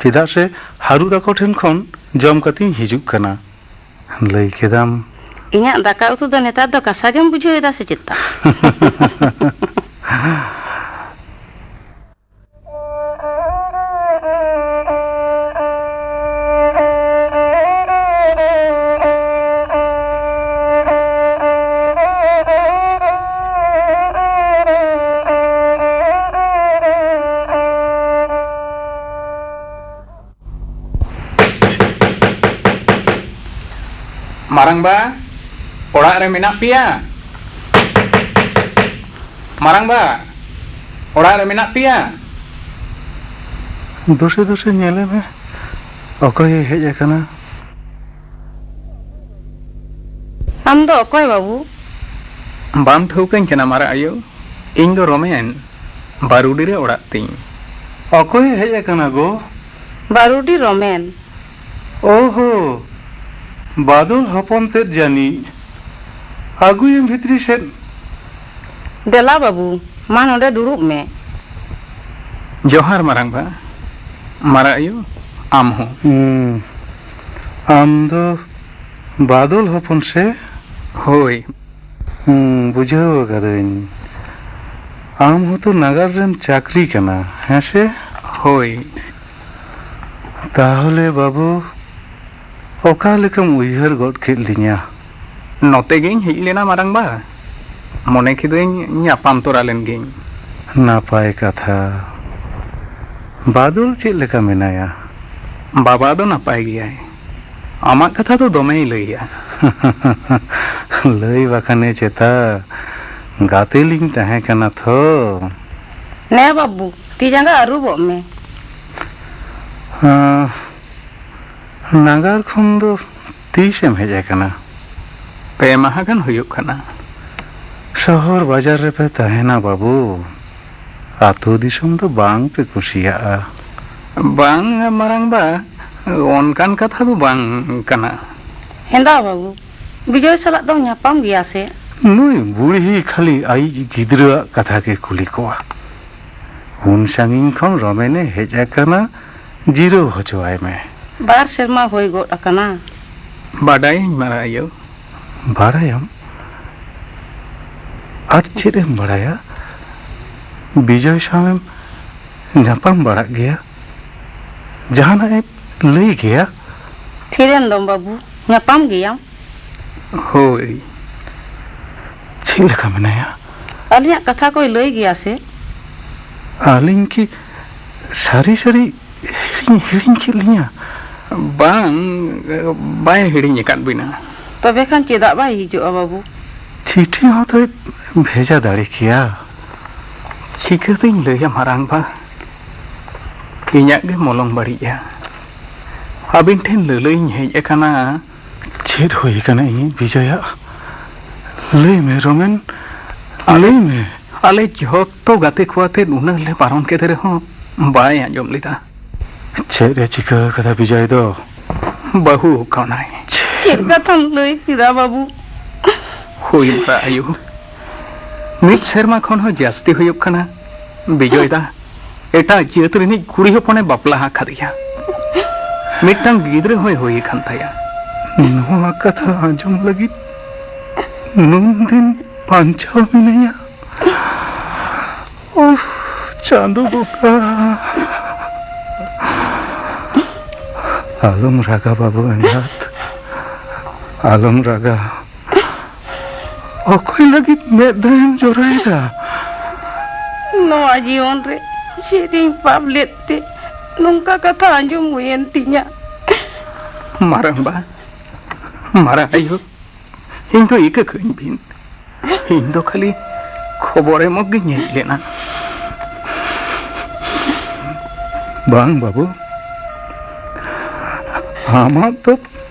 ᱪᱮᱫᱟᱜ ᱥᱮ ᱦᱟᱹᱨᱩ ᱛᱟᱠᱚ ᱴᱷᱮᱱ ᱠᱷᱚᱱ ᱡᱚᱢ ᱠᱟᱛᱮᱧ ᱦᱤᱡᱩᱜ ᱠᱟᱱᱟ᱾ ᱞᱟᱹᱭ ᱠᱮᱫᱟᱢ᱾ ᱤᱧᱟᱜ ᱫᱟᱠᱟ ᱩᱛᱩ ᱫᱚ ᱱᱮᱛᱟᱨ ᱫᱚ ᱠᱟᱥᱟ ᱜᱮᱢ ᱵᱩᱡᱷᱟᱹᱣ ᱮᱫᱟ ᱥᱮ ᱪᱮᱫ? ᱢᱟᱨᱟᱝᱵᱟ, ᱚᱲᱟᱜ ᱨᱮ ᱢᱮᱱᱟᱜ ᱯᱮᱭᱟ? ᱢᱟᱨᱟᱝᱵᱟ, ᱚᱲᱟᱜ ᱨᱮ ᱢᱮᱱᱟᱜ ᱯᱮᱭᱟ? ᱫᱩᱥᱮ ᱫᱩᱥᱮ ᱧᱮᱞᱮ ᱢᱮ, ᱚᱠᱚᱭᱮ ᱦᱮᱡ ᱟᱠᱟᱱᱟ? ᱟᱢ ᱫᱚ ᱚᱠᱚᱭ ᱵᱟᱹᱵᱩ? ᱵᱟᱢ ᱴᱷᱟᱹᱣᱠᱟᱹᱧ ᱠᱟᱱᱟ ᱢᱟᱨᱟᱜ ᱟᱭᱳ? ᱤᱧ ᱫᱚ ᱨᱚᱢᱮᱱ, ᱵᱟᱨᱩᱰᱤ ᱨᱮ ᱚᱲᱟᱜ ᱛᱤᱧ᱾ ᱚᱠᱚᱭᱮ ᱦᱮᱡ ᱟᱠᱟᱱᱟ ᱜᱚ? ᱵᱟᱨᱩᱰᱤ ᱨᱚᱢᱮᱱ᱾ ᱳᱦᱳ, ᱵᱟᱫᱚᱞ ᱦᱚᱯᱚᱱ ᱛᱮᱫ ᱡᱟᱹᱱᱤᱡ᱾ ᱟᱹᱜᱩᱭᱮᱢ ᱵᱷᱤᱛᱨᱤ ᱥᱮᱫ᱾ ᱫᱮᱞᱟ ᱵᱟᱹᱵᱩ, ᱢᱟ ᱱᱚᱰᱮ ᱫᱩᱲᱩᱵ ᱢᱮ᱾ ᱡᱚᱦᱟᱨ ᱢᱟᱨᱟᱝᱵᱟ᱾ ᱢᱟᱨᱟᱜ ᱟᱭᱳ, ᱟᱢ ᱦᱚᱸ᱾ ᱦᱩᱸ, ᱟᱢ ᱫᱚ ᱵᱟᱫᱚᱞ ᱦᱚᱯᱚᱱ ᱥᱮ? ᱦᱳᱭ᱾ ᱦᱩᱸ, ᱵᱩᱡᱷᱟᱹᱣ ᱟᱠᱟᱫᱟᱹᱧ᱾ ᱟᱢ ᱦᱚᱸᱛᱚ ᱱᱟᱜᱟᱨ ᱨᱮᱢ ᱪᱟᱹᱠᱨᱤ ᱠᱟᱱᱟ, ᱦᱮᱸ ᱥᱮ? ᱦᱳᱭ᱾ ᱛᱟᱦᱚᱞᱮ ᱵᱟᱹᱵᱩ, ᱚᱠᱟ ᱞᱮᱠᱟᱢ ᱩᱭᱦᱟᱹᱨ ᱜᱚᱫ ᱠᱮᱫ ᱞᱤᱧᱟ? ᱱᱚᱛᱮ ᱜᱤᱧ ᱦᱮᱡ ᱞᱮᱱᱟ ᱢᱟᱨᱟᱝᱵᱟ, ᱢᱚᱱᱮ ᱠᱤᱫᱟᱹᱧ ᱧᱟᱯᱟᱢ ᱛᱚᱨᱟ ᱞᱮᱱ ᱜᱤᱧ᱾ ᱱᱟᱯᱟᱭ ᱠᱟᱛᱷᱟ᱾ ᱵᱟᱫᱚᱞ ᱪᱮᱫ ᱞᱮᱠᱟ ᱢᱮᱱᱟᱭᱟ? ᱵᱟᱵᱟ ᱫᱚ ᱱᱟᱯᱟᱭ ᱜᱮᱭᱟᱭ᱾ ᱟᱢᱟᱜ ᱠᱟᱛᱷᱟ ᱫᱚ ᱫᱚᱢᱮᱭ ᱞᱟᱹᱭᱟ᱾ ᱞᱟᱹᱭ ᱵᱟᱠᱷᱟᱱᱮ ᱪᱮᱛᱟ, ᱜᱟᱛᱮ ᱞᱤᱧ ᱛᱟᱦᱮᱸ ᱠᱟᱱᱟ ᱛᱷᱚ᱾ ᱱᱮ ᱵᱟᱹᱵᱩ, ᱛᱤ ᱡᱟᱸᱜᱟ ᱟᱹᱨᱩᱵᱚᱜ ᱢᱮ᱾ ᱦᱮᱸ, ᱱᱟᱜᱟᱨ ᱠᱷᱚᱱ ᱫᱚ ᱛᱤᱥᱮᱢ ᱦᱮᱡ ᱟᱠᱟᱱᱟ? ᱯᱮ ᱢᱟᱦᱟ ᱜᱟᱱ ᱦᱩᱭᱩᱜ ᱠᱟᱱᱟ᱾ ᱥᱚᱦᱚᱨ ᱵᱟᱡᱟᱨ ᱨᱮᱯᱮ ᱛᱟᱦᱮᱱᱟ ᱵᱟᱹᱵᱩ, ᱟᱹᱛᱩ ᱫᱤᱥᱚᱢ ᱫᱚ ᱵᱟᱝ ᱯᱮ ᱠᱩᱥᱤᱭᱟᱜᱼᱟ᱾ ᱵᱟᱝ ᱢᱟᱨᱟᱝ ᱵᱟ, ᱚᱱᱠᱟᱱ ᱠᱟᱛᱷᱟ ᱫᱚ ᱵᱟᱝ ᱠᱟᱱᱟ᱾ ᱦᱮᱸᱫᱟ ᱵᱟᱹᱵᱩ, ᱵᱤᱡᱚᱭ ᱥᱟᱞᱟᱜ ᱫᱚᱢ ᱧᱟᱯᱟᱢ ᱜᱮᱭᱟ ᱥᱮ? ᱱᱩᱭ ᱵᱩᱲᱦᱤ ᱠᱷᱟᱹᱞᱤ ᱟᱭᱤᱡ ᱜᱤᱫᱽᱨᱟᱹᱣᱟᱜ ᱠᱟᱛᱷᱟ ᱜᱮ ᱠᱩᱞᱤ ᱠᱚᱣᱟ᱾ ᱩᱱ ᱥᱟᱺᱜᱤᱧ ᱠᱷᱚᱱ ᱨᱚᱢᱮᱱᱮ ᱦᱮᱡ ᱟᱠᱟᱱᱟ, ᱡᱤᱨᱟᱹᱣ ᱦᱚᱪᱚᱣᱟᱭ ᱢᱮ᱾ ᱵᱟᱨ ᱥᱮᱨᱢᱟ ᱦᱩᱭ ᱜᱚᱫ ᱟᱠᱟᱱᱟ᱾ ᱵᱟᱰᱟᱭᱟᱹᱧ ᱢᱟᱨᱟᱝ ᱟᱭᱳ᱾ ᱵᱟᱲᱟᱭᱟᱢ? ᱟᱨ ᱪᱮᱫ ᱮᱢ ᱵᱟᱲᱟᱭᱟ? ᱵᱤᱡᱚᱭ ᱥᱟᱶᱮᱢ ᱧᱟᱯᱟᱢ ᱵᱟᱲᱟᱜ ᱜᱮᱭᱟ? ᱡᱟᱦᱟᱱᱟᱜ ᱮ ᱞᱟᱹᱭ ᱜᱮᱭᱟ? ᱛᱷᱤᱨᱮᱱ ᱫᱚᱢ ᱵᱟᱹᱵᱩ, ᱧᱟᱯᱟᱢ ᱜᱮᱭᱟᱢ᱾ ᱦᱳᱭ᱾ ᱪᱮᱫ ᱞᱮᱠᱟ ᱢᱮᱱᱟᱭᱟ? ᱟᱹᱞᱤᱧᱟᱜ ᱠᱟᱛᱷᱟ ᱠᱚᱭ ᱞᱟᱹᱭ ᱜᱮᱭᱟ ᱥᱮ? ᱟᱹᱞᱤᱧ ᱠᱤ ᱥᱟᱹᱨᱤ ᱥᱟᱹᱨᱤ ᱦᱤᱲᱤᱧ, ᱦᱤᱲᱤᱧ ᱠᱮᱫ ᱞᱤᱧᱟ? ᱵᱟᱝ, ᱵᱟᱭ ᱦᱤᱲᱤᱧ ᱟᱠᱟᱫ ᱵᱤᱱᱟ᱾ ᱛᱚᱵᱮ ᱠᱷᱟᱱ ᱪᱮᱫᱟᱜ ᱵᱟᱭ ᱦᱤᱡᱩᱜᱼᱟ ᱵᱟᱹᱵᱩ? ᱪᱤᱴᱷᱤ ᱦᱚᱸ ᱛᱚᱭ ᱵᱷᱮᱡᱟ ᱫᱟᱲᱮ ᱠᱮᱭᱟ᱾ ᱪᱤᱠᱟᱹᱛᱤᱧ ᱞᱟᱹᱭᱟ ᱢᱟᱨᱟᱝ ᱵᱟ, ᱤᱧᱟᱹᱜ ᱜᱮ ᱢᱚᱞᱚᱝ ᱵᱟᱹᱲᱤᱡᱼᱟ᱾ ᱟᱹᱵᱤᱱ ᱴᱷᱮᱱ ᱞᱟᱹᱞᱟᱹᱭᱤᱧ ᱦᱮᱡ ᱟᱠᱟᱱᱟ᱾ ᱪᱮᱫ ᱦᱩᱭ ᱟᱠᱟᱱᱟ ᱤᱧᱤᱡ ᱵᱤᱡᱚᱭᱟᱜ? ᱞᱟᱹᱭ ᱢᱮ ᱨᱚᱢᱮᱱ, ᱞᱟᱹᱭ ᱢᱮ᱾ ᱟᱞᱮ ᱡᱷᱚᱛᱚ ᱜᱟᱛᱮ ᱠᱚ ᱟᱛᱮ ᱩᱱᱟᱹᱜ ᱞᱮ ᱵᱟᱨᱚᱱ ᱠᱮᱫᱮ ᱨᱮᱦᱚᱸ ᱵᱟᱭ ᱟᱸᱡᱚᱢ ᱞᱮᱫᱟ᱾ ᱪᱮᱫ ᱮ ᱪᱤᱠᱟᱹ ᱟᱠᱟᱫᱟ ᱵᱤᱡᱚᱭ ᱫᱚ? ᱵᱟᱹᱦᱩ ᱠᱟᱱᱟᱭ᱾ ᱪᱮᱫ ᱠᱟᱛᱷᱟᱢ ᱞᱟᱹᱭ ᱠᱮᱫᱟ ᱵᱟᱹᱵᱩ? ᱦᱩᱭ ᱢᱟᱨᱟ ᱟᱭᱳ, ᱢᱤᱫ ᱥᱮᱨᱢᱟ ᱠᱷᱚᱱ ᱦᱚᱸ ᱡᱟᱹᱥᱛᱤ ᱦᱩᱭᱩᱜ ᱠᱟᱱᱟ ᱵᱤᱡᱚᱭ ᱫᱟ ᱮᱴᱟᱜ ᱡᱟᱹᱛ ᱨᱤᱱᱤᱡ ᱠᱩᱲᱤ ᱦᱚᱯᱚᱱᱮ ᱵᱟᱯᱞᱟ ᱟᱠᱟᱫᱮᱭᱟ᱾ ᱢᱤᱫᱴᱟᱝ ᱜᱤᱫᱽᱨᱟᱹ ᱦᱚᱸᱭ ᱦᱩᱭ ᱟᱠᱟᱱ ᱛᱟᱭᱟ᱾ ᱱᱚᱣᱟ ᱠᱟᱛᱷᱟ ᱟᱸᱡᱚᱢ ᱞᱟᱹᱜᱤᱫ ᱱᱩᱱ ᱫᱤᱱ ᱵᱟᱧᱪᱟᱣ ᱢᱤᱱᱟᱹᱧᱟ᱾ ᱩᱯᱷ, ᱪᱟᱸᱫᱚ ᱵᱚᱸᱜᱟ᱾ ᱟᱞᱚᱢ ᱨᱟᱜᱟ ᱵᱟᱹᱵᱩ ᱮᱸᱜᱟᱛ, ᱟᱞᱚᱢ ᱨᱟᱜᱟ᱾ ᱚᱠᱚᱭ ᱞᱟᱹᱜᱤᱫ ᱢᱮᱫ ᱫᱟᱜ ᱮᱢ ᱡᱚᱨᱚᱭᱮᱫᱟ? ᱱᱚᱣᱟ ᱡᱤᱭᱚᱱ ᱨᱮ ᱪᱮᱫ ᱤᱧ ᱯᱟᱯ ᱞᱮᱫ ᱛᱮ ᱱᱚᱝᱠᱟ ᱠᱟᱛᱷᱟ ᱟᱸᱡᱚᱢ ᱦᱩᱭᱮᱱ ᱛᱤᱧᱟ? ᱢᱟᱨᱟᱝ ᱵᱟ, ᱢᱟᱨᱟᱝ ᱟᱭᱳ, ᱤᱧ ᱫᱚ ᱤᱠᱟᱹ ᱠᱟᱹᱧ ᱵᱤᱱ᱾ ᱤᱧ ᱫᱚ ᱠᱷᱟᱹᱞᱤ ᱠᱷᱚᱵᱚᱨ ᱮᱢᱚᱜ ᱜᱤᱧ ᱦᱮᱡ ᱞᱮᱱᱟ᱾ ᱵᱟᱝ ᱵᱟᱹᱵᱩ, ᱟᱢᱟᱜ ᱫᱚ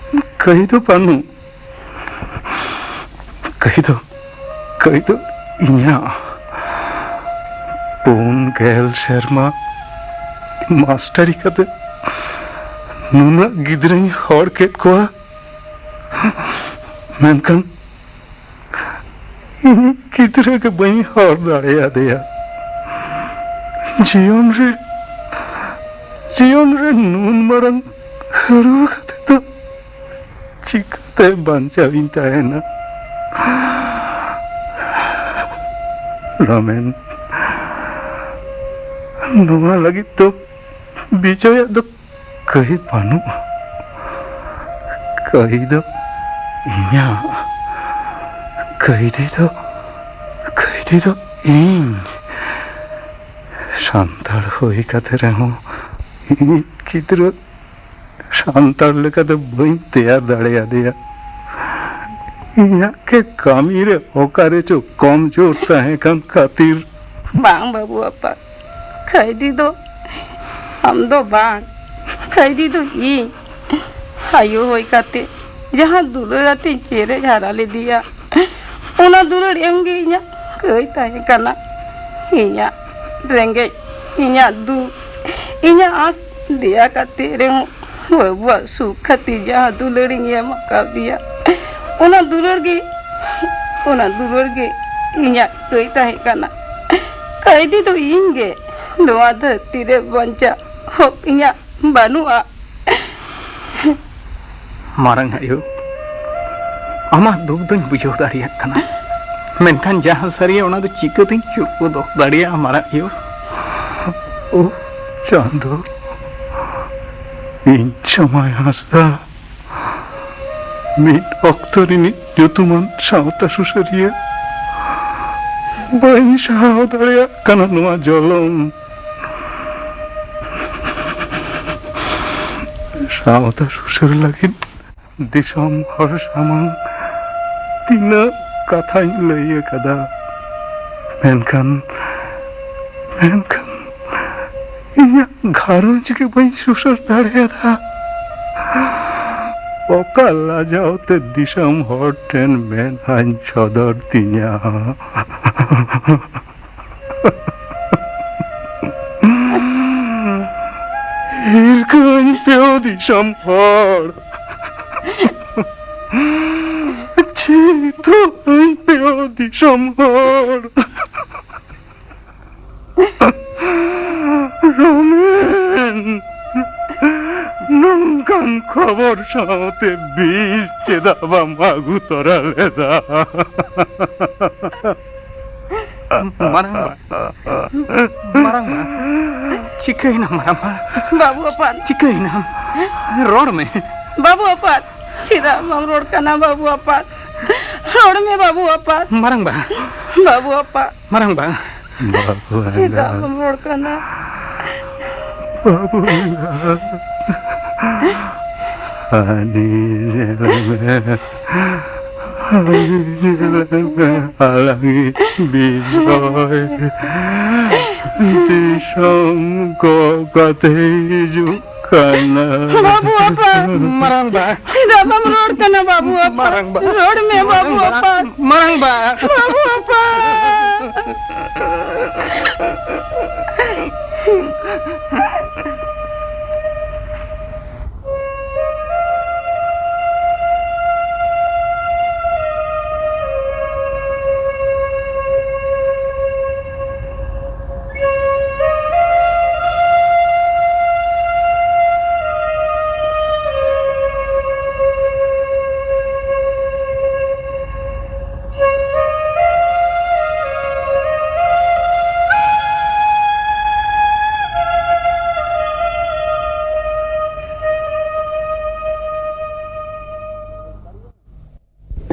ᱠᱟᱹᱭ ᱫᱚ ᱵᱟᱹᱱᱩᱜ᱾ ᱠᱟᱹᱭ ᱫᱚ, ᱠᱟᱹᱭ ᱫᱚ ᱤᱧᱟᱹᱜ᱾ ᱯᱩᱱ ᱜᱮᱞ ᱥᱮᱨᱢᱟ ᱢᱟᱥᱴᱟᱨᱤ ᱠᱟᱛᱮ ᱱᱩᱱᱟᱹᱜ ᱜᱤᱫᱽᱨᱟᱹᱧ ᱦᱚᱲ ᱠᱮᱫ ᱠᱚᱣᱟ, ᱢᱮᱱᱠᱷᱟᱱ ᱤᱧᱤᱡ ᱜᱤᱫᱽᱨᱟᱹ ᱜᱮ ᱵᱟᱹᱧ ᱦᱚᱲ ᱫᱟᱲᱮᱭᱟᱫᱮᱭᱟ᱾ ᱡᱤᱭᱚᱱ ᱨᱮ, ᱡᱤᱭᱚᱱ ᱨᱮ ᱱᱩᱱ ᱢᱟᱨᱟᱝ ᱦᱟᱹᱨᱩ ᱠᱟᱛᱮ ᱫᱚ ᱪᱤᱠᱟᱹᱛᱮ ᱵᱟᱧᱪᱟᱣ ᱤᱧ ᱛᱟᱦᱮᱱᱟ? ᱨᱟᱢᱮᱱ, ᱱᱚᱣᱟ ᱞᱟᱹᱜᱤᱫ ᱫᱚ ᱵᱤᱡᱚᱭᱟᱜ ᱫᱚ ᱠᱟᱹᱭ ᱵᱟᱹᱱᱩᱜᱼᱟ᱾ ᱠᱟᱹᱭ ᱫᱚ ᱤᱧᱟᱹᱜ᱾ ᱠᱟᱹᱭᱫᱤ ᱫᱚ, ᱠᱟᱹᱭᱫᱤ ᱫᱚ ᱤᱧ᱾ ᱥᱟᱱᱛᱟᱲ ᱦᱩᱭ ᱠᱟᱛᱮ ᱨᱮᱦᱚᱸ ᱤᱧᱤᱡ ᱜᱤᱫᱽᱨᱟᱹ ᱥᱟᱱᱛᱟᱲ ᱞᱮᱠᱟᱛᱮ ᱵᱟᱹᱧ ᱛᱮᱭᱟᱨ ᱫᱟᱲᱮᱭᱟᱫᱮᱭᱟ᱾ ᱤᱧᱟᱹᱜ ᱜᱮ ᱠᱟᱹᱢᱤ ᱨᱮ ᱚᱠᱟᱨᱮ ᱪᱚ ᱠᱚᱢᱡᱳᱨ ᱛᱟᱦᱮᱸ ᱠᱟᱱ ᱠᱷᱟᱹᱛᱤᱨ᱾ ᱵᱟᱝ ᱵᱟᱹᱵᱩ ᱟᱯᱟ, ᱠᱟᱹᱭᱫᱤ ᱫᱚ ᱟᱢ ᱫᱚ ᱵᱟᱝ, ᱠᱟᱹᱭᱫᱤ ᱫᱚ ᱤᱧ᱾ ᱟᱭᱳ ᱦᱩᱭ ᱠᱟᱛᱮ ᱡᱟᱦᱟᱸ ᱫᱩᱞᱟᱹᱲ ᱟᱛᱮᱧ ᱪᱮᱨᱮᱡ ᱦᱟᱨᱟ ᱞᱮᱫᱮᱭᱟ, ᱚᱱᱟ ᱫᱩᱞᱟᱹᱲ ᱮᱢ ᱜᱮ ᱤᱧᱟᱹᱜ ᱠᱟᱹᱭ ᱛᱟᱦᱮᱸ ᱠᱟᱱᱟ᱾ ᱤᱧᱟᱹᱜ ᱨᱮᱸᱜᱮᱡ, ᱤᱧᱟᱹᱜ ᱫᱩᱠ, ᱤᱧᱟᱹᱜ ᱟᱸᱥ ᱫᱮᱭᱟ ᱠᱟᱛᱮ ᱨᱮᱦᱚᱸ ᱵᱟᱹᱵᱩᱣᱟᱜ ᱥᱩᱠ ᱠᱷᱟᱹᱛᱤᱨ ᱡᱟᱦᱟᱸ ᱫᱩᱞᱟᱹᱲ ᱤᱧ ᱮᱢ ᱟᱠᱟᱫᱮᱭᱟ, ᱚᱱᱟ ᱫᱩᱞᱟᱹᱲ ᱜᱮ, ᱚᱱᱟ ᱫᱩᱞᱟᱹᱲ ᱜᱮ ᱤᱧᱟᱹᱜ ᱠᱟᱹᱭ ᱛᱟᱦᱮᱸ ᱠᱟᱱᱟ᱾ ᱠᱟᱹᱭᱫᱤ ᱫᱚ ᱤᱧ ᱜᱮ᱾ ᱱᱚᱣᱟ ᱫᱷᱟᱹᱨᱛᱤ ᱨᱮ ᱵᱟᱧᱪᱟᱜ ᱦᱚᱠ ᱤᱧᱟᱹᱜ ᱵᱟᱹᱱᱩᱜᱼᱟ᱾ ᱢᱟᱨᱟᱝ ᱟᱭᱳ, ᱟᱢᱟᱜ ᱫᱩᱠ ᱫᱚᱧ ᱵᱩᱡᱷᱟᱹᱣ ᱫᱟᱲᱮᱭᱟᱜ ᱠᱟᱱᱟ, ᱢᱮᱱᱠᱷᱟᱱ ᱡᱟᱦᱟᱸ ᱥᱟᱹᱨᱤᱭᱟ ᱚᱱᱟ ᱫᱚ ᱪᱤᱠᱟᱹᱛᱤᱧ ᱪᱩᱯ ᱫᱚᱦᱚ ᱫᱟᱲᱮᱭᱟᱜᱼᱟ, ᱢᱟᱨᱟᱝ ᱟᱭᱳ? ᱳ ᱪᱟᱸᱫᱚ, ᱤᱧ ᱥᱚᱢᱟᱭ ᱦᱟᱸᱥᱫᱟ, ᱢᱤᱫ ᱚᱠᱛᱚ ᱨᱤᱱᱤᱡ ᱧᱩᱛᱩᱢᱟᱱ ᱥᱟᱶᱛᱟ ᱥᱩᱥᱟᱹᱨᱤᱭᱟᱹ, ᱵᱟᱹᱧ ᱥᱟᱦᱟᱣ ᱫᱟᱲᱮᱭᱟᱜ ᱠᱟᱱᱟ ᱱᱚᱣᱟ ᱡᱚᱞᱚᱱ᱾ ᱥᱟᱶᱛᱟ ᱥᱩᱥᱟᱹᱨ ᱞᱟᱹᱜᱤᱫ ᱫᱤᱥᱚᱢ ᱦᱚᱲ ᱥᱟᱢᱟᱝ ᱛᱤᱱᱟᱹᱜ ᱠᱟᱛᱷᱟᱧ ᱞᱟᱹᱭ ᱟᱠᱟᱫᱟ, ᱢᱮᱱᱠᱷᱟᱱ, ᱢᱮᱱᱠᱷᱟᱱ ᱤᱧᱟᱹᱜ ᱜᱷᱟᱨᱚᱸᱡᱽ ᱜᱮ ᱵᱟᱹᱧ ᱥᱩᱥᱟᱹᱨ ᱫᱟᱲᱮᱭᱟᱫᱟ᱾ ᱚᱠᱟ ᱞᱟᱡᱟᱣ ᱛᱮ ᱫᱤᱥᱚᱢ ᱦᱚᱲ ᱴᱷᱮᱱ ᱢᱮᱫᱦᱟᱧ ᱥᱚᱫᱚᱨ ᱛᱤᱧᱟ? ᱦᱤᱨᱠᱟᱹᱧ ᱯᱮ ᱫᱤᱥᱚᱢ ᱦᱚᱲ, ᱪᱤᱛᱟᱹᱧ ᱯᱮ ᱫᱤᱥᱚᱢ ᱦᱚᱲ᱾ ᱨᱚᱢᱮᱱ, ᱱᱚᱝᱠᱟᱱ ᱠᱷᱚᱵᱚᱨ ᱥᱟᱶᱛᱮ ᱵᱤᱥ ᱪᱮᱫᱟᱜ ᱵᱟᱢ ᱟᱹᱜᱩ ᱛᱚᱨᱟ ᱞᱮᱫᱟ? ᱢᱟᱨᱟᱝᱵᱟ, ᱢᱟᱨᱟᱝᱵᱟ, ᱪᱤᱠᱟᱹᱭᱮᱱᱟ ᱢᱟᱨᱟᱝᱵᱟ? ᱵᱟᱹᱵᱩ ᱟᱯᱟᱛ᱾ ᱪᱤᱠᱟᱹᱭᱮᱱᱟ? ᱨᱚᱲ ᱢᱮ᱾ ᱵᱟᱹᱵᱩ ᱟᱯᱟᱛ, ᱪᱮᱫᱟᱜ ᱵᱟᱢ ᱨᱚᱲ ᱠᱟᱱᱟ ᱵᱟᱹᱵᱩ ᱟᱯᱟᱛ? ᱨᱚᱲ ᱢᱮ ᱵᱟᱹᱵᱩ ᱟᱯᱟᱛ᱾ ᱢᱟᱨᱟᱝᱵᱟ᱾ ᱵᱟᱹᱵᱩ ᱟᱯᱟᱛ᱾ ᱢᱟᱨᱟᱝᱵᱟ᱾ ᱵᱟᱹᱵᱩ ᱪᱮᱫᱟᱜ ᱮᱸᱜᱟᱛ᱾ ᱵᱟᱢ ᱨᱚᱲ ᱠᱟᱱᱟ? ᱵᱟᱹᱵᱩ ᱮᱸᱜᱟᱛ᱾ ᱦᱟᱹᱱᱤ ᱧᱮᱞ ᱢᱮ᱾ ᱦᱟᱹᱱᱤ ᱧᱮᱞ ᱢᱮ᱾ ᱟᱞᱟᱝᱤᱡ ᱵᱤᱡᱚᱭ ᱫᱤᱥᱚᱢ ᱜᱚᱜ ᱠᱟᱛᱮ ᱦᱤᱡᱩᱜ ᱠᱟᱱᱟ᱾ ᱵᱟᱹᱵᱩ ᱟᱯᱟᱛ᱾ ᱢᱟᱨᱟᱝᱵᱟ᱾ ᱪᱮᱫᱟᱜ ᱵᱟᱢ ᱨᱚᱲ ᱠᱟᱱᱟ ᱵᱟᱹᱵᱩ ᱟᱯᱟᱛ? ᱢᱟᱨᱟᱝᱵᱟ᱾ ᱨᱚᱲ ᱢᱮ ᱵᱟᱹᱵᱩ ᱢᱟᱨᱟᱝᱵᱟ᱾ ᱟᱯᱟᱛ᱾ ᱢᱟᱨᱟᱝᱵᱟ᱾ ᱵᱟᱹᱵᱩ ᱟᱯᱟᱛ᱾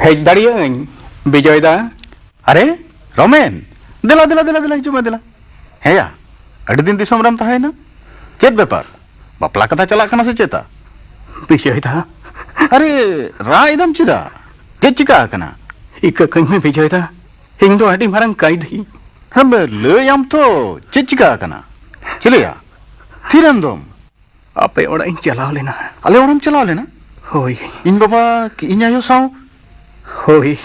ᱦᱮᱡ ᱫᱟᱲᱮᱭᱟᱜ ᱟᱹᱧ, ᱵᱤᱡᱚᱭ ᱫᱟ? ᱟᱨᱮ, ᱨᱚᱢᱮᱱ, ᱫᱮᱞᱟ, ᱫᱮᱞᱟ, ᱫᱮᱞᱟ, ᱫᱮᱞᱟ, ᱦᱤᱡᱩᱜ ᱢᱮ, ᱫᱮᱞᱟ᱾ ᱦᱮᱸᱭᱟ, ᱟᱹᱰᱤ ᱫᱤᱱ ᱫᱤᱥᱚᱢ ᱨᱮᱢ ᱛᱟᱦᱮᱸᱭᱮᱱᱟ᱾ ᱪᱮᱫ ᱵᱮᱯᱟᱨ? ᱵᱟᱯᱞᱟ ᱠᱟᱛᱷᱟ ᱪᱟᱞᱟᱜ ᱠᱟᱱᱟ ᱥᱮ ᱪᱮᱛᱟ? ᱵᱤᱡᱚᱭ ᱫᱟ᱾ ᱟᱨᱮ, ᱨᱟᱜ ᱮᱫᱟᱢ ᱪᱮᱫᱟᱜ? ᱪᱮᱫ ᱪᱤᱠᱟ ᱟᱠᱟᱱᱟ? ᱤᱠᱟᱹ ᱠᱟᱹᱧ ᱢᱮ ᱵᱤᱡᱚᱭ ᱫᱟ, ᱤᱧ ᱫᱚ ᱟᱹᱰᱤ ᱢᱟᱨᱟᱝ ᱠᱟᱹᱭᱫᱷᱤ᱾ ᱦᱮᱸ, ᱞᱟᱹᱭ ᱟᱢ ᱛᱚ, ᱪᱮᱫ ᱪᱤᱠᱟ ᱟᱠᱟᱱᱟ? ᱪᱤᱞᱤᱭᱟ? ᱛᱤᱨᱮᱢ ᱫᱚᱢ? ᱟᱯᱮ ᱚᱲᱟᱜ ᱤᱧ ᱪᱟᱞᱟᱣ ᱞᱮᱱᱟ᱾ ᱟᱞᱮ ᱚᱲᱟᱜ ᱮᱢ ᱪᱟᱞᱟᱣ ᱞᱮᱱᱟ? ᱦᱳᱭ᱾ ᱤᱧ ᱵᱟᱵᱟ ᱠᱤ ᱤᱧ ᱟᱭᱳ ᱥᱟᱶ? ᱦᱳᱭ,